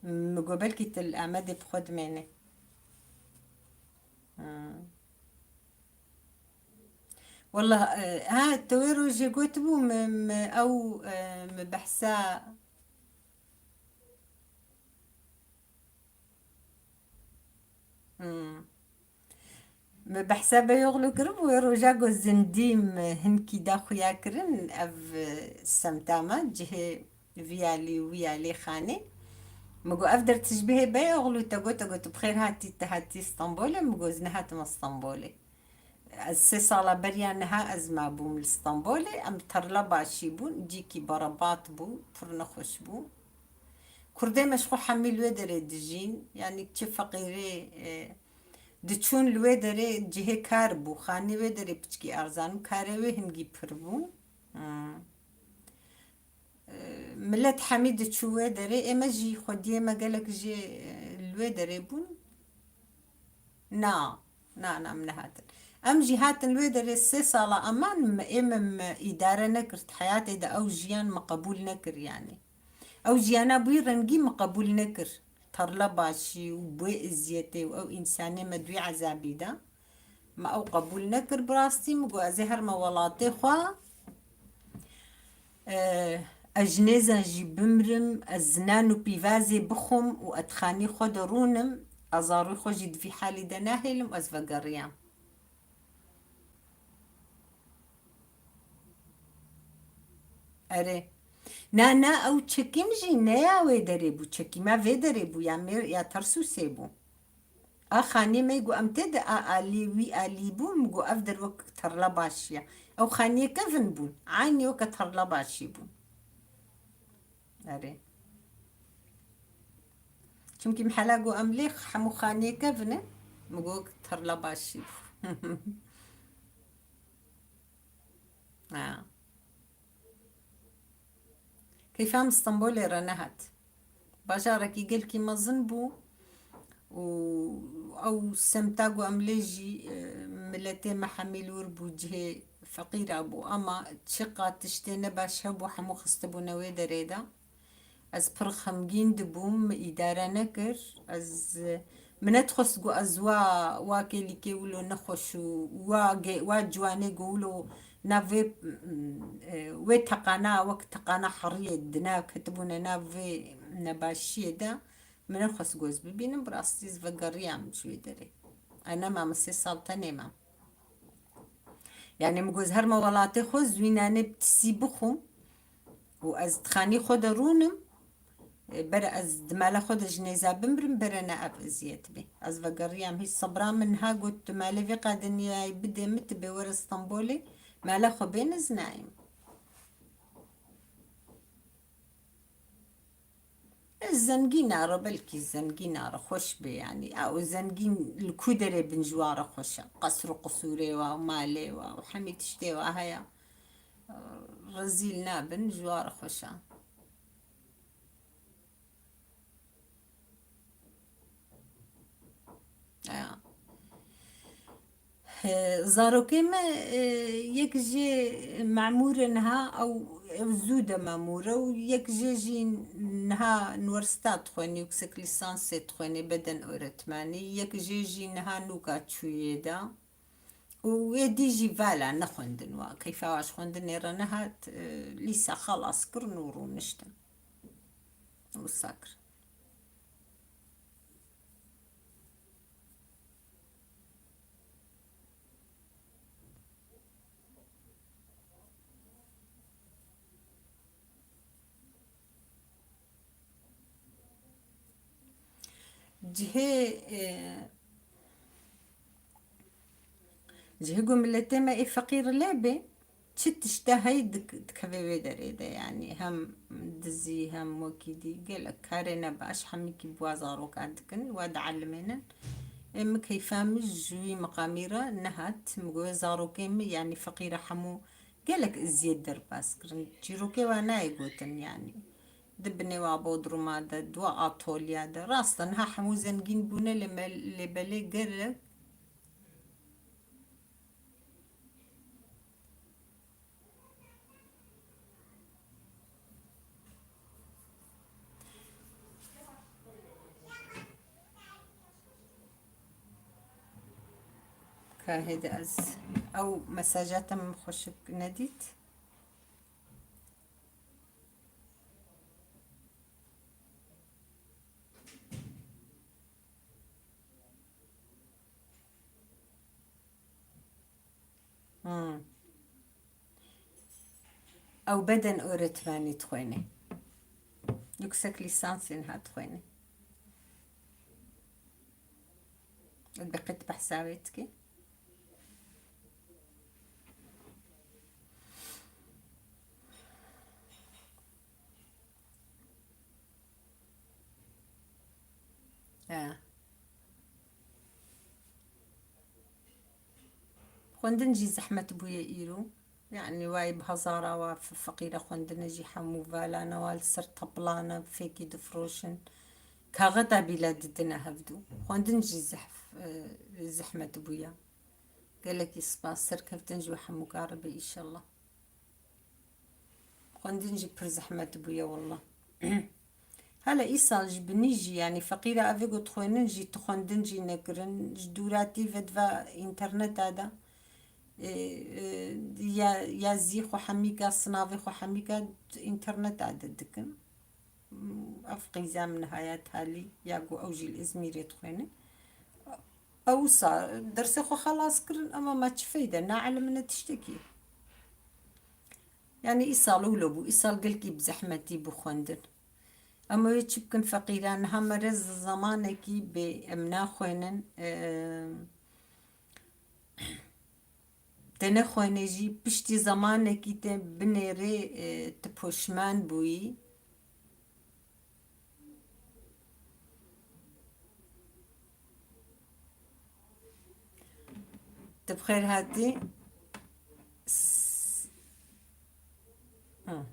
Min got belkî tu li Amedê bi xwe dimênî. Hmm. Wallah, e, ha, te wê rojê gotibû, mi, mi ew, e, mi behsa. Hmm. Me behsa Beyoğlu kiribû, wê roja ku zindî me hinkî da xuya kirin, ev, e, semta me, cihê viyalî û wiyalî xanî. Me got, ev der tişbihê Beyoğlu, te got, te got, bi xêr hatî, te hatî Stenbolê? Me got, ez nehatime Stenbolê. Ez sê sala beriya niha ez mabûm li Stenbolê, em tarla başî bûn, cîkî berebat bû, pir nexweş bû. Kurdê me ji xwe hemî li wê derê dijîn, yanî çi feqîrê, e, diçûn li wê derê cihê kar bû, xanî wê derê piçkî erzan bû, karê wê hingî pir bû. Hmm. E, milet hemî diçû wê derê, ê me jî xwediyê me gelek jê, e, li wê derê bûn. Na, na, na, em nehatin. Em jî hatin li wê derê sê sala eman, me, ê me, me îdare nekir. Di heyatê de ew jiyan me qebûl nekir, yanî. Ew jiyana bi wî rengî me qebûl nekir. Tarla başî û bi wê eziyetê û ew însanê me di wî ezabî de. Me ew qebûl nekir bi rastî. Me got, ez ê herme welatê xwe. E, ez ji nêzan jî bimrim, ez zinan û pîvazê bixwim û ez di xanî xwe de rûnim, ez zarûy xwe jî di vî halî de nahêlim, ez vegeriyam. Erê. Na, na, ew çekim jî ne ya wê derê bû, çekîma vê derê bû, ya mêr, ya Tersûsê bû. A xanê me got, em tê de a alî, wî alî bû, min got, ev der wek tarla başî ye. Ew xaniyê kevin bûn, eynî weke tarla başî bûn. Erê. Çimkî min hela got, em lê hemû xaniyê kevin e, min got, tarla başî bû. Ha. Keyfa min Stenbolê re nehat. Bajarekî gelkî mezin bû û ew semta ku em lê jî, e, miletê me hemî li wir bû, cihê feqîra bû. Ema çiqa tiştê nebaş hebû, hemû xistibûne wê derê de. Ez pir xemgîn dibûm, min îdare nekir. Ez, min nedixwest ku ez wa, wa kêlîkê wilo nexweş û wa ge-, wa ciwanê ku wilo nav vê, e, wê teqana wek teqana heriyê di nav ketibûne nav vê nebaşiyê de, min nedixwest ku ez bibînim. Bi rastî ez vegeriyam ji wê derê. Ez nemam, sê sal tenê mam. Yani min got, ez herme welatê xwe, ez wî nanê bi tisî bixwim û ez di xanî xwe de rûnim, e, bere ez di mala xwe de ji nêza bimirim, bere ne ev eziyet bê. Ez vegeriyam, hîç sebra min niha got, tu malê vê qadinyayê bidê min, tu bê were Stenbolê, mala xwe bê, ez nayêm. Ez zengîna re, belkî zengîna re xweş bê, yanî, ew zengîn li ku derê bin ji wa re xweş e? Qesr û qisûrê wa, malê wa û hemî tiştê wa heye. Rezîl nabin, ji wa re xweş e. Ya. He, zarokê me, e, yek jê memûr e niha, ew, ew zû de memûr e û yek jê jî niha üniversita dixwêne, yüksek lisansê dixwêne, beden öğretmeni, yek jê jî niha nûka çûyê de. Û wê dî jî vala nexwendin wa. Keyfa wa ji xwendinê re nehat, e, lîsa xelas kirin û rûniştin. Wisa kirin. Cihê, e, cihê ku miletê me ê feqîr lê bê, çi tişte hey dik-, dikeve wê derê de, yanî hem dizî, hem wekî dî, gelek karê nebaş hemîkî bi wa zarokan dikin, wa diellimênin. Ê min keyfa min ji wî miqamî re nehat, min got, zarokê min, yanî feqîra hemû gelek eziyet derbas kirin. Çîrokê wa nayê gotin, yanî. Di binê wa bodruma de, di wa atolya de. Rast e, niha hemû zengîn bûne, lê me-, lê belê gelek. Ka hêdî ez ew mesaja te min xweşik nedît. Hmm. Ew beden öğretmenî dixwêne. Yüksek lisansê niha dixwêne. Bi qet behsa wê dike. He. Xwendin jî zehmet bûye îro. Yanî wayê bi hezara wa fe-, feqîre xwendine jî hemû valane wa li ser teplan e, fêkî difiroşin. Kaxeta bîle didine hevdû. Xwendin jî zehf-, e, zehmet bûye. Gelekî spas, serkeftin ji we hemûka re be, înşallah. Xwendin jî pir zehmet bûye, wallah. Hele îsal ji binî jî, yanî feqîra evê ku dixwênin jî, tu xwendin jî nekirin. Ji dûratî ve di va înterneta de, e, e, ya, ya zî xwe hemîka, sinavê xwe hemîka di înterneta de dikin. Ev qîza min heye talî, ya ku ew jî li Îzmîrê dixwêne. Ew wisa dersê xwe xelas kirin, ema ma çi feyde, naelimine tiştekî. Yanî îsal wilo bû, îsal gelkî bi zehmetî bû xwendin. Em wê çi bikin feqîran? Niha mere z-, zemanekî bê em naxwênin, e, te nexwêne jî piştî zemanekî te binêrê, e, tu poşman bûyî. Tu bi xêr hatî. S-, ha.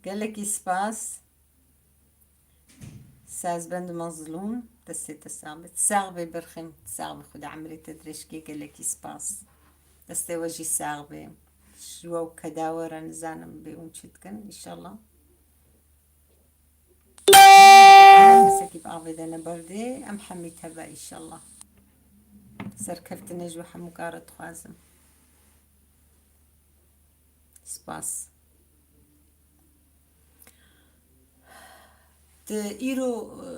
Gelekî spas. Sazbend Mazlûm, destê te sax be. Sax be Berxîm, sax be, Xuda emrê te dirêj ke, gelekî spas. Destê we jî sax be. Ji we û keda we re nizanim bê hûn çi dikin, înşallah. Kesekî bi avê de neberdê, em hemî teva înşallah. Serkeftinê ji we hemûka re dixwazim. Spas. Te îro, e,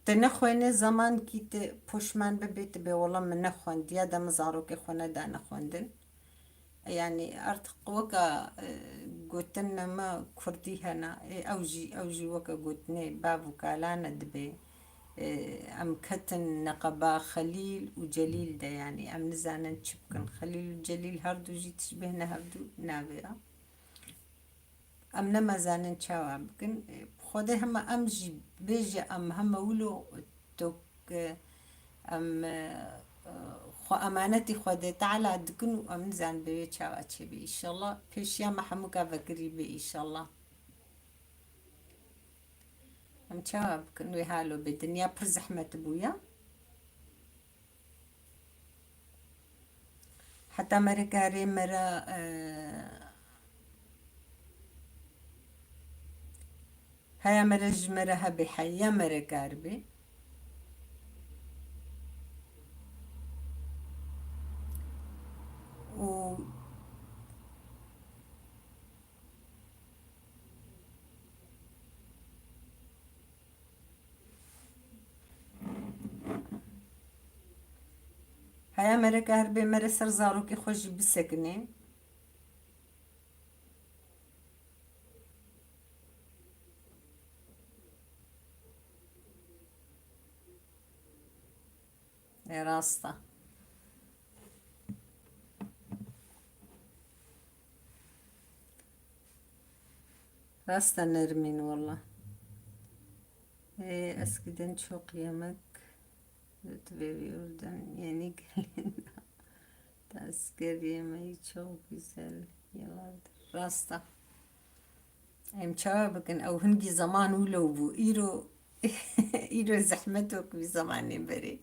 te nexwêne, zemankî te poşman bibê, tu bê wela min nexwendiya, de min zarokê xwe nedane xwendin. Yanî artık weke, e, gotin me kurdî hene, e, ew jî, ew jî weke gotinê bav û kalane dibe. E, em ketin neqeba Xelîl û Celîl de, yanî em nizanin çi bikin. Xelîl û Celîl her du jî tişbihne hevdu navê ya. Em nemazanin çawa bikin. E, Xwedê hema em jî bêje, em hema wilo tok, e, em, e, xwe emanetî Xwedê Teala dikin û em nizanin bê wê çawa çêbê. Înşallah pêşiya me hemûka vekirî bê înşallah. Em çawa bikin wê halo bê? Dinya pir zehmet bûye. Heta mere karê mere, e, heya mere ji mere hebê, heya mere kar bê. Û Heya mere ke her bê mere ser zarokê xwe jî bisekinê. E, rast e. Rast e Nermîn, wela. E, eskiden çok yemek veriyordun, yeni gelin. Asker yemeği çok güzel yıllardır. Rast e. Em çawa bikin? Ew hingî zeman wilo bû. Îro, îro zehmet wek vî zemanê berê.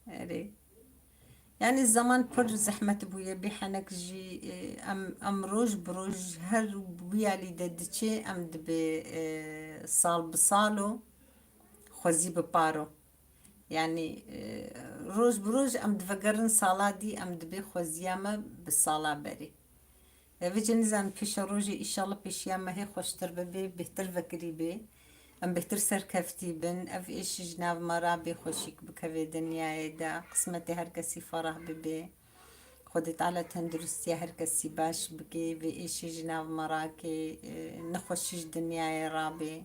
Erê. Yanî zeman pir zehmet bûye, bê henek jî, e, em, em roj bi roj her wiyalî de diçê, em dibê, e, sal bi sal o, xwezî bi par o. Yanî, e, roj bi roj em divegerin sala dî, em dibê xweziya me bi sala berê. Vêca nizanim pêşerojê, înşallah pêşiya me hê xweştir bibe, bêhtir vekirî bê. Em bêhtir serkeftî bin. Ev êş ji nav me rabê, xweşik bikeve dinyayê de. Qismetê her kesî ferah bibe. Xwedê Teala tenduristiya her kesî baş bike. Vê êşê ji nav me rake, e, nexweşî ji dinyayê rabê.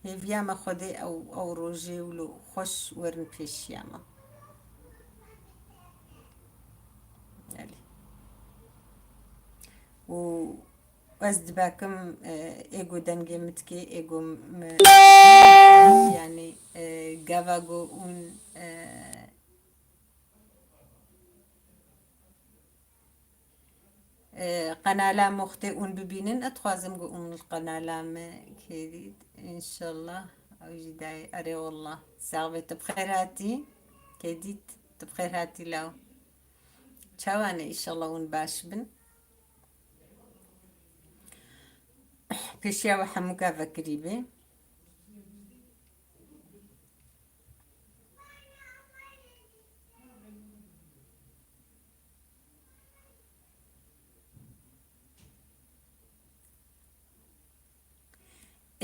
Hêviya me Xwedê ew, ew rojê wilo xweş werin pêşiya me. Belê. Û ez dibekim, e, êgo dengê min dikê, êgo min, yanî, e, gava go ûn, e, Ee, qenala Muxtê ûn bibînin, ez dixwazim ku ûn li qenala me kêdît. Înşallah ew jî dayê. Erê wallah. Sax be, tu bi xêr hatî. Kêdît, tu bi xêr hatî law. Çawa ne, înşallah ûn baş bin. Pêşiya we hemûka vekirî be.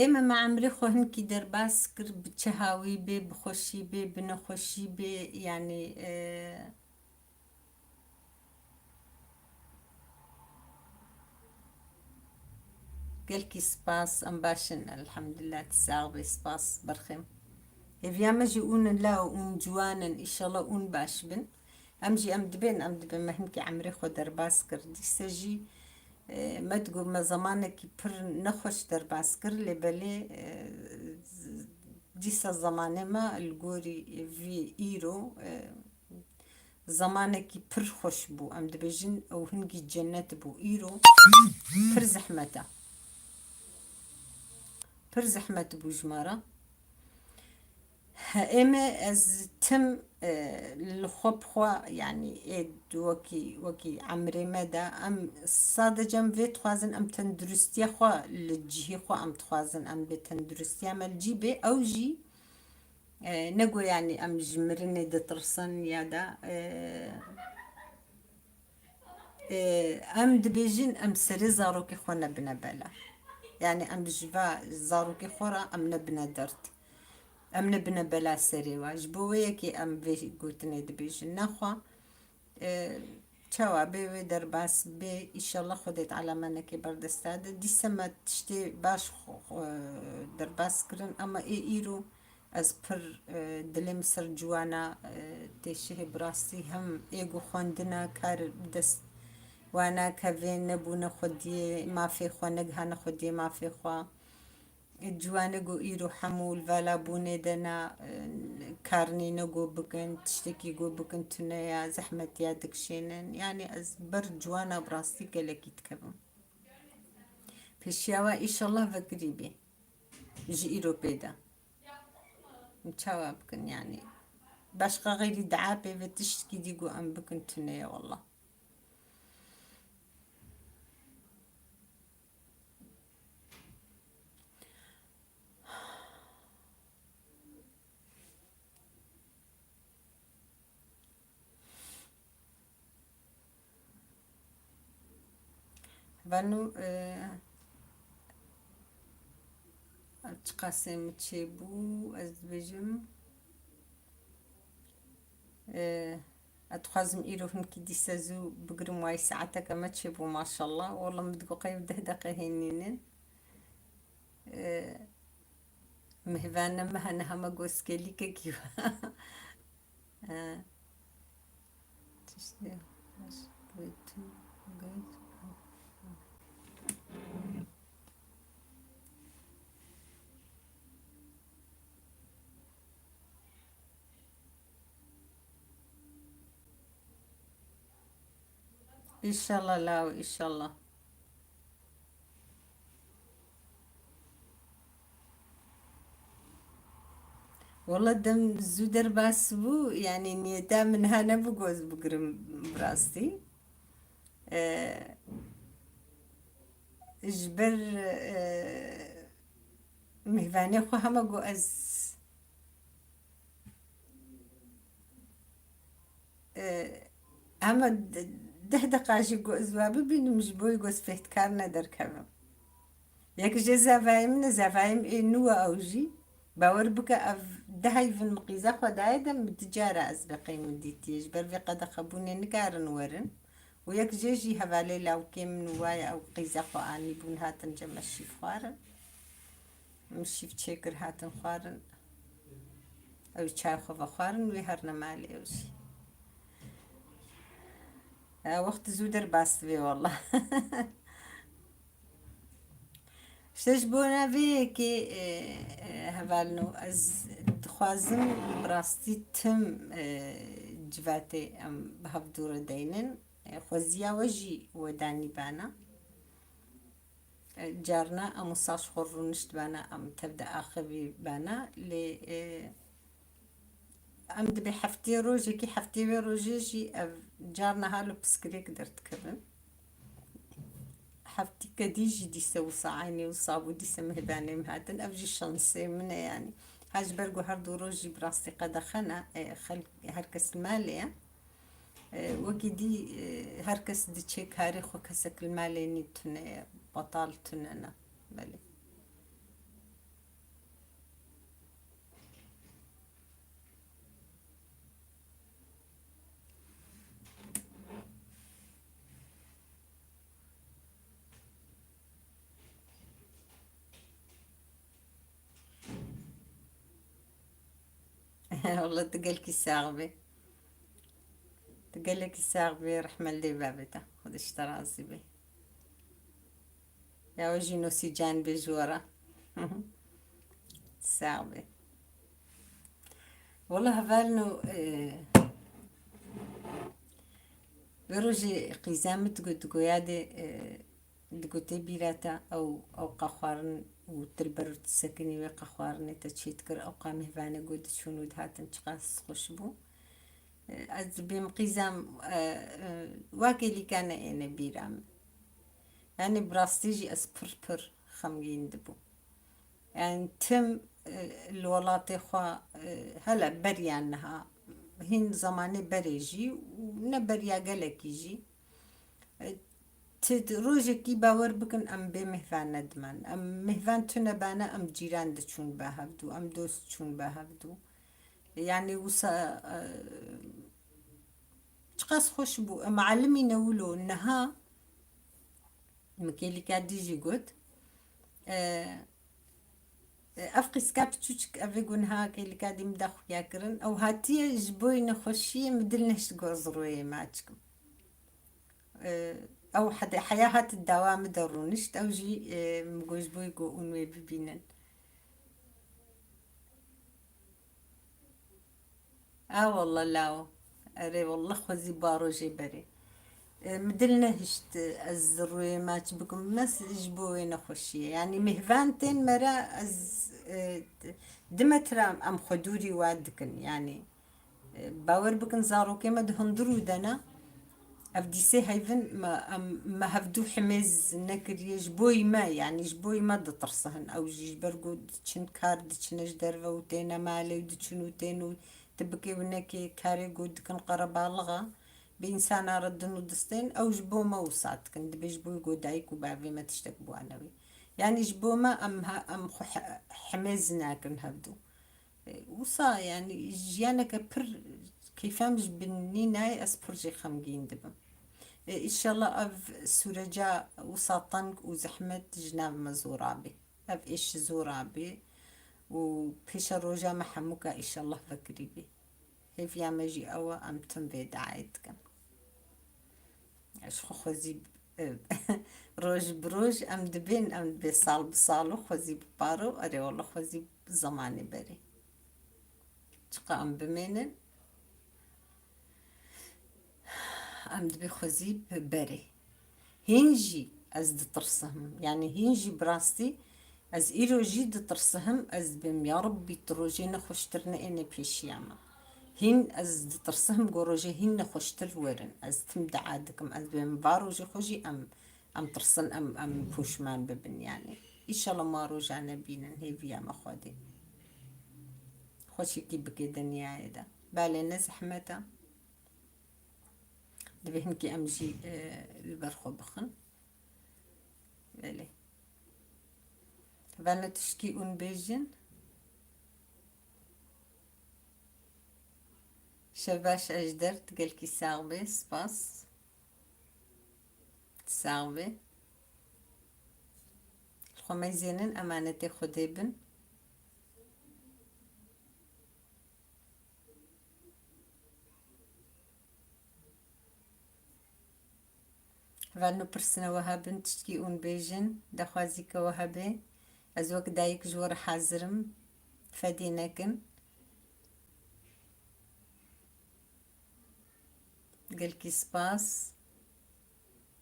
Ê me, me emrê xwe hinkî derbas kir, bi çi hawî bê, bi xweşî bê, bi nexweşî bê, yanî, e, Gelkî spas, em baş in, elhamdulillah, tu sax bî, spas, berxêm. Hêviya me jî ûn in la û ûn ciwan in, îşallah ûn baş bin. Em jî em dibên, em dibên me hinkî emrê xwe derbas kir. Dîse jî, e, me digot me zemanekî pir nexweş derbas kir, lê belê, e, z-, dîsa zemanê me li gorî vî îro, e, zemanekî pir xweş bû. Em dibêjin ew hingî cennet bû. Îro pir zehmet e. Pir zehmet bû ji me re. He, ê me, ez tim, e, li xwe bi xwe, yanî ê wekî, wekî emrê me de, em sadece em vê dixwazin, em tenduristiya xwe li cihê xwe em dixwazin, em bê tenduristiya me li cî bê, ew jî, e, ne go yanî em ji mirinê ditirsin ya da, e, Ê, em dibêjin, em serê zarokê xwe nebine bela. Yanî em ji va zarokê xwe re em nebine derd. Em nebine bela serê we. Ji bo wê yekê em vê gotinê dibêjin. Nexwe, e, çawa bê wê derbas bê, îşallah Xwedê Teala me neke ber desta de. Dîse me tiştê baş xwe, xwe derbas kirin, ama ê îro Ez pir, e, dilê min ser ciwana, e, têşihê bi rastî hem ê ku xwendina kar dest wana kevê nebûne xwediyê mafê xwe, negihane xwediyê mafê xwe. E, ciwane ku îro hemû li vala bûnê de ne, e, kar nîne ku bikin, tiştekî ku bikin tune ya, zehmetiya dikişênin. Yanî ez ber ciwana bi rastî gelekî dikevim. Pêşiya we îşallah vekirî bê. Ji îro pê de. Çawa bikin yanî? Başqa xeyrî dua pê ve tiştkî dî ku em bikin tune ye wallah. Vanu, e, çiqasê min çêbû, ez dibêjim, e, ez dixwazim îro hinkî dîse zû bigirim, wayî saeteke me çêbû, maşallah. Wala min digot qey deh deqe hênînin. E, mihvane me hene hema goskêlîkekî. E, tiştê xweş, gotin, got. Înşallah law, înşallah. Wala dem zû derbas bû, yanî niyeta min ha nebû goz bigirim bi rastî. Ee, ji ber, ee, mihvanê xwe hema got ez E, hema de-, deh deqa jî ku ez we bibînim, ji bo wî ku ez fêhtkar nederkevim. Yek jê zavayê min e, zavayê min ê nû e ew jî. Bawer bike, ev dehayî vin min qîza xwe dayê de, min du cara ez bê qey min dîtiye. Ji ber vê qedexebûnê nikarin werin. Û yek jê jî hevalê lawikê min û waye ew qîza xwe anîbûn, hatin cem me şîv xwarin. Min şîv çêkir, hatin xwarin. Ew çay xwe vexwarin, wê herine malê ew jî. E, wext zû derbas divê wela. Ji bona vê yekê, e, e, hevalino, ez dixwazim bi rastî tim, e, civatê em bi hev dû re deynin. E, xweziya we jî we danî bana. E, carna em wisa ji xwe rûnişt bana, em tev de axivî bana, lê, e, em dibê heftê rojekî, heftê wê rojê jî ev carna halo piskirêk derdikevin. Heftîke dî jî dîse wisa eynî wisa bû, dîse mihvanê min hatin. Ev jî şansê min e yanî. Ha ji ber ku her du roj jî bi rastî qedexe ne, e, xelk, her kes li malê ye. E, wekî dî, e, her kes diçe karê xwe, kesek li malê nî tune ye, betal tune ne. Belê. Walla tu gelkî sax bî. Tu gelekî sax bî, rehme li dê bavê te. Xwedê ji te razî be. Ya we jî nosî can bê ji we re. Sax bê. Walla hevalno, e, vê rojê qîza min digot, digoya dê, e, Digotê bîra te ew, ew qexwarin û tu li ber tu sekinî wê qexwarinê te çê dikir, ew qa mêvanê got diçûn û dihatin çiqas xweş bû. Ez dibêm qîzam, e, e, wa kêlîka ne êne bîra min. Yanî bi rastî jî ez pir pir xemgîn dibûm. Yani tim, e, li welatê xwe, e, hele beriya niha, hîn zemanê berê jî û ne beriya gelekî jî. E, ti rojekî bawer bikin em bê mêhvan nedimen. Em mêhvan tune bane, em cîran diçûn be hevdû, em dost diçûn be hevdû. Yani wisa, e, çiqas xweş bû. Em elimî ne wilo niha Min kêlîka dî jî got, e, e, ev qîzka piçûçik, ev ê ku niha kêlîka dî min de xuya kirin, ew hatiye ji bo nexweşiyê min dil nehişt ku ez rûyê me çikim. E, ew hede heya hat dawa min de rûnişt, ew jî, e, min got ji bo ku hûn wê bibînin. A wallah lawo. Erê wallah xwezî ba rojê berê. E, min dil nehişt ez rûyê maç bikim. Mes ji bo wê nexweşiyê. Yanî mêhvan tên me re ez, e, di metre em xwe dûrî wa dikin. Yanî, e, bawer bikin zarokê me di hundirû de ne. Ev dîsê heyvin me, em, me hevdû himêz nekiriye ji bo me, yanî ji bo me ditirsihin. Ew jî ji ber ku diçin kar, diçine ji derve û têne malê û diçin û tên û ti bikê û nekê karê ku dikin qerebalixa, bi însana re din û distên, ew ji bo me wisa dikin. Dibê ji bo ku dayik û bavê me tiştek bi wan newê. Yanî ji bo me em he-, em xwe he-, himêz nakin hevdû. E, wisa, yanî, jiyaneke pir keyfa min ji bin nî nayê, ez pir jê xemgîn dibim. E, îşallah ev sûreca wisa teng û zehmet ji nav me zora bê. Ev êş zora bê û pêşe roja me hemûka îşallah vekirî bê. Hêviya me jî ew e, em tim vê diayê dikin. Ji xwe xwezî, e, roj bi roj em dibên, em dibê sal bi sal û xwezî bi paro, erê wele xwezî bi zemanê berê. Çiqa em bimênin, em dibê xwezî bi berê. Hîn jî ez ditirsihim. Yanî hîn jî bi rastî ez îro jî ditirsihim, ez dibêm, ya Rebbî, tu rojê nexweştir neêne pêşiya me. Hîn ez ditirsihim ku rojê hîn nexweştir werin. Ez tim dua dikim, ez dibêm va rojê xwe jî em, em tirsin, em, em poşman bibin yanî. Îşallah ma roja nebînin, hêviya me Xwedê. Xweşikî bike dinyayê de. Belê ne zehmet e. Divê hinkî em jî, e, li ber xwe bixin. Belê. Vana tişkî hûn bêjin. Şev baş Ejder, tu gelkî sax bê, spas. Sax bê. Li xwe meyzênin, emanetê Xwedê bin. Vano pirsine we hebin, tiştkî hûn bêjin, daxwazîke we hebe, ez wek dayik ji we re hazir im, fedî nekin. Gelkî spas.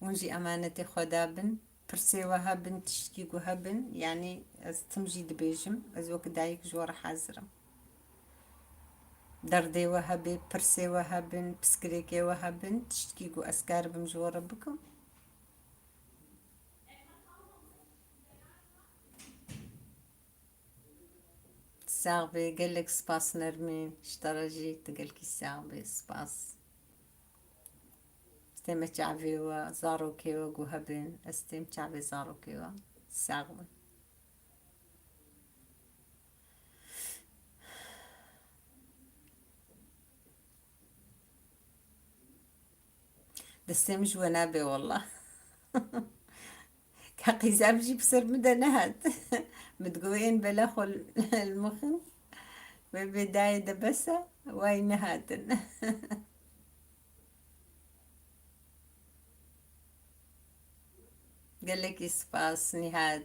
Hûn jî emanetê Xweda bin. Pirsê we hebin, tiştkî ku hebin, yanî ez tim jî dibêjim, ez wek dayik ji we re hazir im. Derdê we hebê, pirsê we hebin, piskirêkê we hebin, tiştkî ku ez karibim ji we re bikim. Sax bê, gelek spas Nermîn, ji te re jî, tu gelkî sax bê, spas. Ez têm çavê we, zarokê we ku hebin, ez têm çavê zarokê we. Sax bin. Destê min ji we nabe wallah. Ka qîza min jî bi ser min de nehat. Min digot ên bela xwe li mixin. Wê bê dayê de bes e, way nehatin. Gelekî spas Nîhat.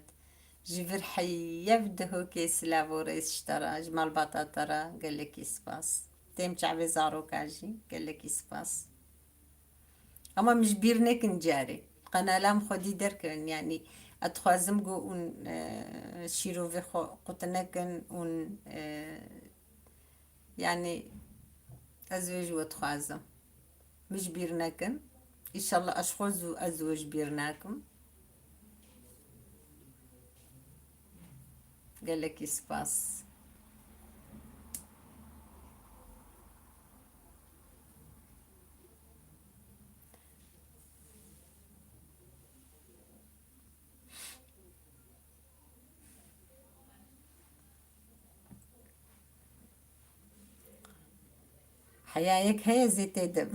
Ji vir heyev Dihokê silav û rêz ji te re, ji malbata te re gelekî spas. Têm çavê zaroka jî gelekî spas. Ama min ji bîr nekin carê. Qenala min xwedî derkevin, yanî ez dixwazim ku hûn, e, şîrovê xwe qut nekin, hûn, e, yanî ez wê ji we dixwazim. Min ji bîr nekin. Îşallah ez xwe zû, ez wê ji bîr nakim. Gelekî spas. Heyayek heye zê tê de.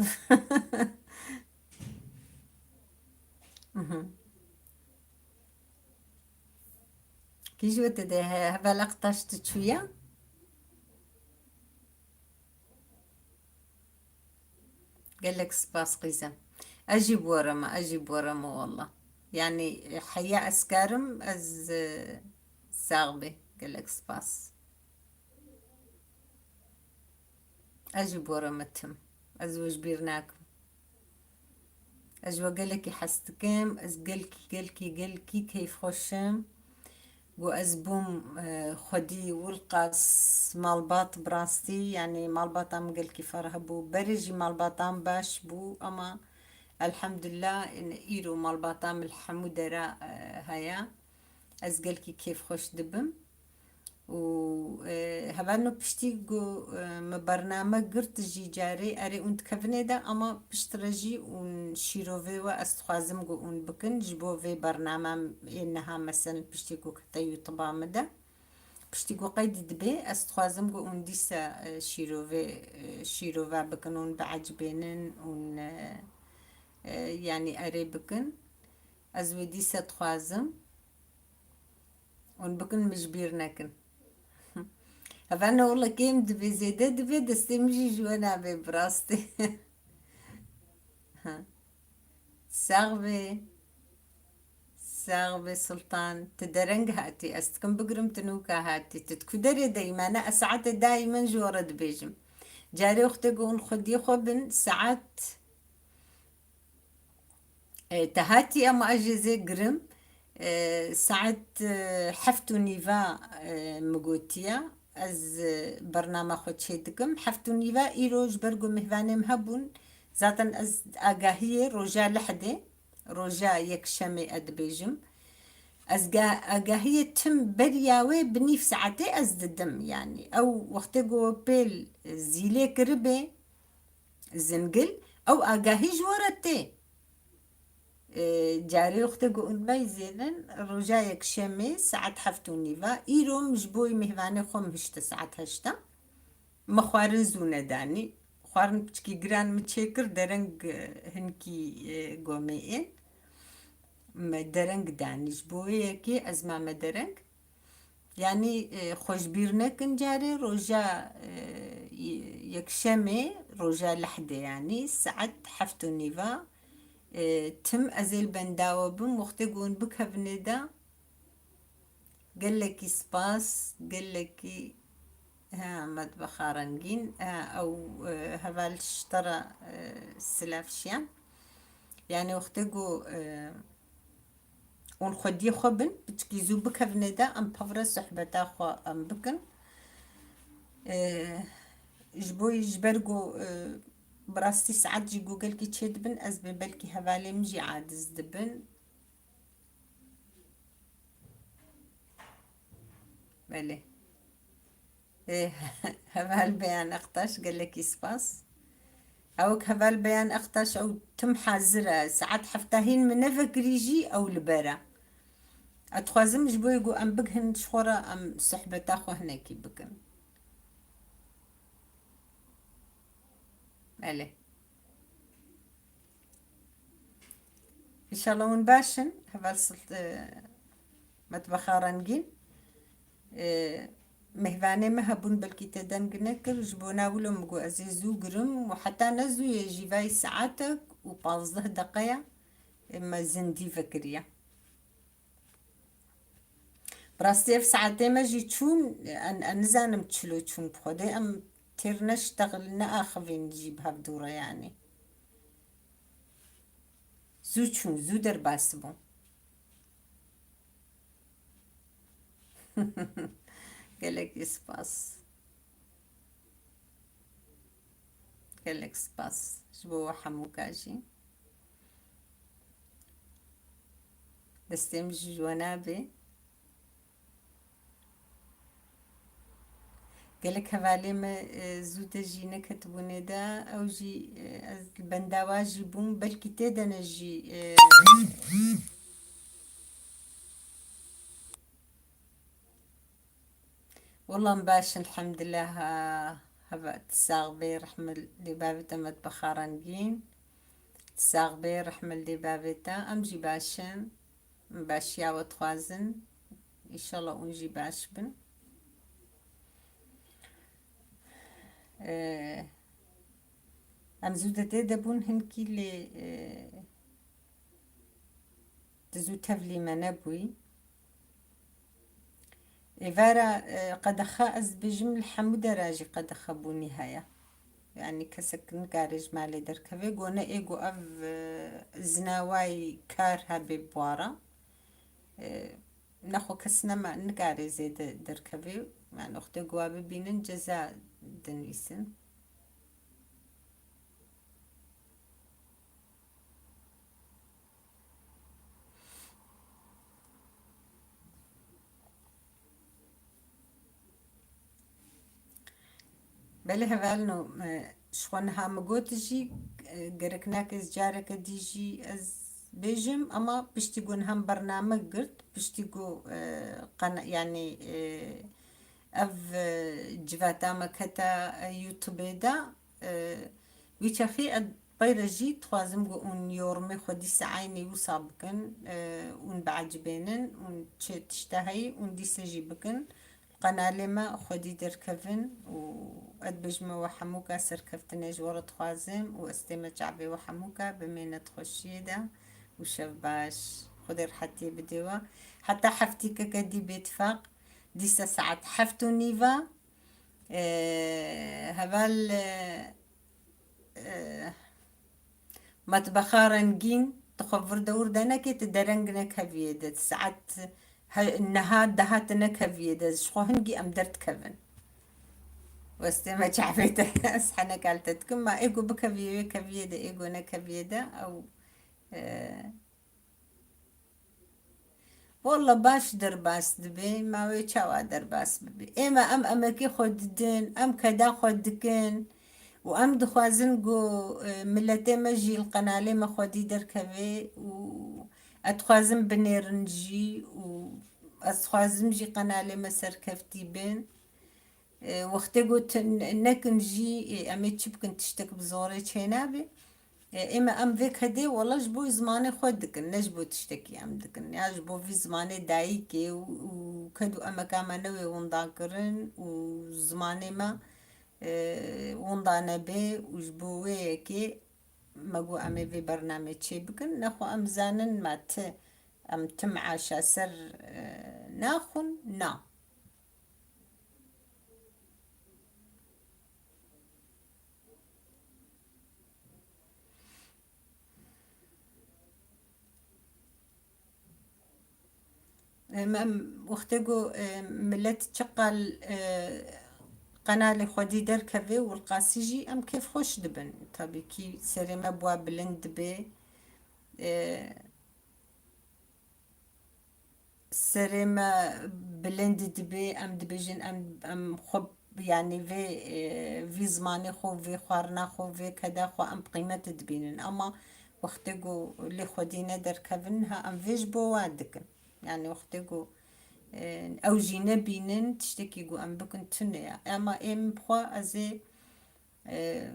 Mhm. Kî ji we tê de he-, heval Aktaş tu çûya? Gelek spas qîzem. Ez jî boreme, ez jî boreme wallah. Yanî, e, heya ez karim, ez, e, sax bê. Gelek spas. Ez jî boreme tim. Ez we ji bîr nakim. Ez ji we gelekî hez dikim. Ez gelkî, gelkî, gelkî keyfxweş im. Ku ez bûm, e, xwedî wilqas malbat bi rastî, yanî malbata min gelkî ferh bû. Berê jî malbata min baş bû, ama elhamdulillah, îro malbata min li hemû dera, e, heye. Ez gelkî kêfxweş dibim. Û, e, hevalno piştî ku, e, me bername girt jî carê erê hûn dikevinê de, ama piştre jî hûn şîrovê we ez dixwazim ku hûn bikin. Ji bo vê bername ê niha, meselen piştî ku kete YouTube-a min de, piştî ku qeydî dibe, ez dixwazim ku hûn dîsa, e, şîrovê, e, şîrove bikin, hûn biecibênin, hûn, e, e, yanî erê bikin. Ez wê dîsa dixwazim. Hûn bikin, min ji bîr nekin. Hevalno wele kêm dibe, zêde dibe, destê min jî ji we nabe bi rastî. Sax be. Sax be Sultan. Tu dereng hatî. Ez dikim bigirim tu nûka hatî. Tu di ku derê de yî? Me ne, ez saetê dayîmen ji we re dibêjim. Carê wextê ku hûn xwediyê xwe bin, saet E, te hatî, ama ez jê zê girim. E, saet, e, heft û nîva, e, min gotiya. Ez, e, bernama xwe çê dikim. Heft û nîva îro ji ber ku mêhvanê min hebûn. Zaten ez agahiyê roja lehdê, roja yekşemê ez dibêjim. Ez ga-, agahiyê tim beriya wê bi nîv saetê ez didim. Yanî ew wextê ku pêl zîlê kiribê, zingil, ew agahî ji we re tê. E, carê wextê ku hûn meyzênin, roja yekşemê saet heft û nîva, îro min ji bo wî mêhvanê xwe min hişte saet heşta. Me xwarin zû nedanî. Xwarin piçkî giran min çêkir, dereng, e, hinkî, e, gomê ên. Me dereng danî. Ji bo wê yekê ez mame dereng. Yanî, e, xwe ji bîr nekin carê, roja, e, y-, yekşemê, roja lehdê, yanî saet heft û nîva, e, tim ez ê li benda we bim, wextê ku hûn bikevin ê de, gelekî spas, gelekî, he, metbexa rengîn, he, ew, e, heval ji te re, e, silav şiyan. Yanî wextê ku, e, Hûn xwediyê xwe bin, piçkî zû bikevin ê de, em pevre sohbeta xwe em bikin. Ee, ji bo, ji ber ku, e, bi rastî saet jî ku gelkî çêdibin, ez bê belkî hevalê min jî aciz dibin. Belê. Ê, heval Beyan Aktaş, gelekî spas. Ewk heval Beyan Aktaş, ew tim hazir e. Saet hefta hîn min nevekirî jî ew li ber e. Ez dixwazim ji bo ku em bigihin ji xwe re, em sohbeta xwe hinekî bikin. Belê. Înşallah hûn baş in. Heval Silt-, e, Metbexa Rengîn. E, Mêvanê me hebûn, belkî te deng nekir, ji bona wilo min got ez ê zû girim û heta ne zû yê jî vay saetek û pazdeh deqeya me zindî vekiriye. Bi rastî ev saetê me jî çûn, en, en nizanim çilo çûn bi Xwedê, em têr neştexil, neaxivîn jî bi hev dû re yanî. Zû çûn, zû derbas bûn. Gelek spas. Gelek spas ji bo we hemûka jî. Destê min ji we nabê. Gelek hevalê me, e, zû de jî neketibûnê de, ew jî, e, ez li bendawa jî bûm, belkî tê de ne jî, e, Wela em baş in, elhamdulillah, ha, heva, tu sax bê, rehme lê bavê te, Metbexa Rengîn. Tu sax bê, rehme lê bavê te. Em jî baş in. Em başiya we dixwazin. Înşallah hûn jî baş bin. Ee, em zû de tê de bûn hinkî lê, ee, tu zû tevlî me nebûyî. Êvara, e, qedexe, ez dibêjim li hemû dera jî qedexe bûnî heye. Yanî kesek nikare ji malê derkeve. Go ne ê go ev, e, zina wayî kar hebê bi wa re. E, nexwe kes nema, nikare zêde derkeve. Yani wextê go wa bibînin ceza dinivîsin. Belê hevalno, e, ji xwe niha min got jî, e, gerek nake ez careke dî jî ez bêjim, ama piştî ku niha min bername girt, piştî ku, e, qena-, yanî, e, ev, e, civata me kete, e, YouTube-ê de, e, wî çaxî ez peyre jî dixwazim ku hûn yorumê xwe dîsa eynî wisa bikin, e, hûn biecibênin, hûn çi tişta heyî hûn dîsa jî bikin. Qenalê me xwedî derkevin û ez dibêjime we hemûka serkeftinê ji we re dixwazim û ez tême çavê we hemûka, bimêne di xweşiyê de û şev baş. Xwedê rehetiyê bidê we. Heta heftîkeke dî bêtifaq, dîsa saet heft û nîv e. Ee, heval, ee, ee, Metbexa Rengîn, tu xwe vir dewir de nekê, tu dereng nekeviyê de, tu saet he-, niha deha tu nekeviyê de, ji xwe hingî em derdikevin. Westê me çavê te, ez heneka li te dikim, ma ê ku bikeviyê wê keviyê de, ê ku nekeviyê de, ew, ee, Walla baş derbas dibe, ma wê çawa derbas bibe? Ême em emekê xwe didin, em keda xwe dikin û em dixwazin ku, e, miletê me jî li qenalê me xwedî derkeve û ez dixwazim binêrin jî û ez dixwazim jî qenalê me serkeftî bin. E, wextê got nekin jî, e, em ê çi bikin, tiştek bi zorê çênabe. E, ême em vê kedê wela ji bo zimanê xwe dikin, ne ji bo tiştekî em dikin. Ya ji bo vî zimanê dayikê û, û ked û emeka me newê winda kirin û zimanê me, e, winda nebe û ji bo wê yekê me got em ê vê bernamê çê bikin. Nexwe em zanin me ti, em tim aşa ser, e, naxwin, na. Em, em, wextê ku, e, milet çiqal, e, qenalê xwedî derkeve û li qasî jî em kêfxweş dibin. Tabî kî serê me bi wa bilind dibe. E, Serê me bilind dibe, em dibêjin, em, em xwe, yanî vê, e, vî zimanê xwe, vê xwarina xwe, vê keda xwe em bi qîmet dibînin. Ama wextê ku lê xwedî nederkevin, ha em vê ji bo wa dikin. Yanî wextê ku, e, ew jî nebînin, tiştekî ku em bikin tune ye. Ema ê min bi xwe ez ê e,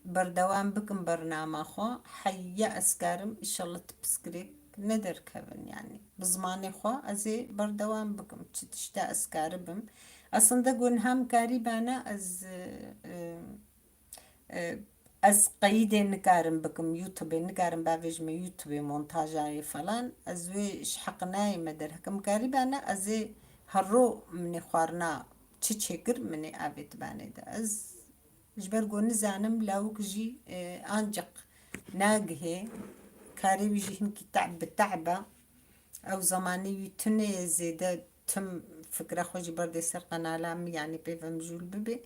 berdewam bikim bernama xwe. Heya ez karim, înşallah tu piskirêk nederkevin, yanî bi zimanê xwe ez ê berdewam bikim. Çi tişta ez karibim. Aslında gunham karî bana ez, e, e, ez qeyîdê nikarim bikim, YouTubeê nikarim bavêjime YouTubeê montajayê falan. Ez wê ji heqinayê me derhekim. Karî bana ez ê herro minê xwarina çi çêkir minê avêt banê de. Ez ji ber ku nizanim lawik jî, e, ancik nagihê karê wî jî hinkî te-, bi te'b e. Ew zemanê wî tune ye zêde tim fikra xwe jî berdê ser qenala min, yanî pê ve mijûl bibê.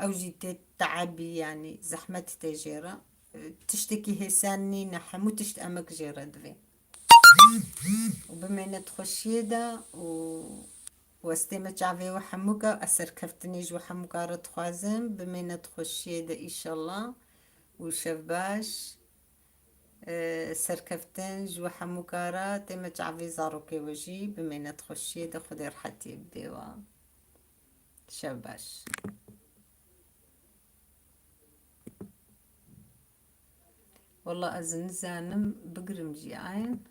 Ew jî tê te'bî, yanî zehmet tê jê re. E, tiştekî hêsan nîne, hemû tişt emek jê re divê. Û bimêne di xweşiyê de û westê me çavê we hemûka, ez serkeftinê ji we hemûka re dixwazim. Bimêne di xweşiyê de îşallah û şev baş. E, serkeftin ji we hemûka re tê me çavê zarokê we jî. Bimêne di xweşiyê de, Xwedê rehetiyê bidê we. Şev baş. Wela ez nizanim bigirim jî ayin.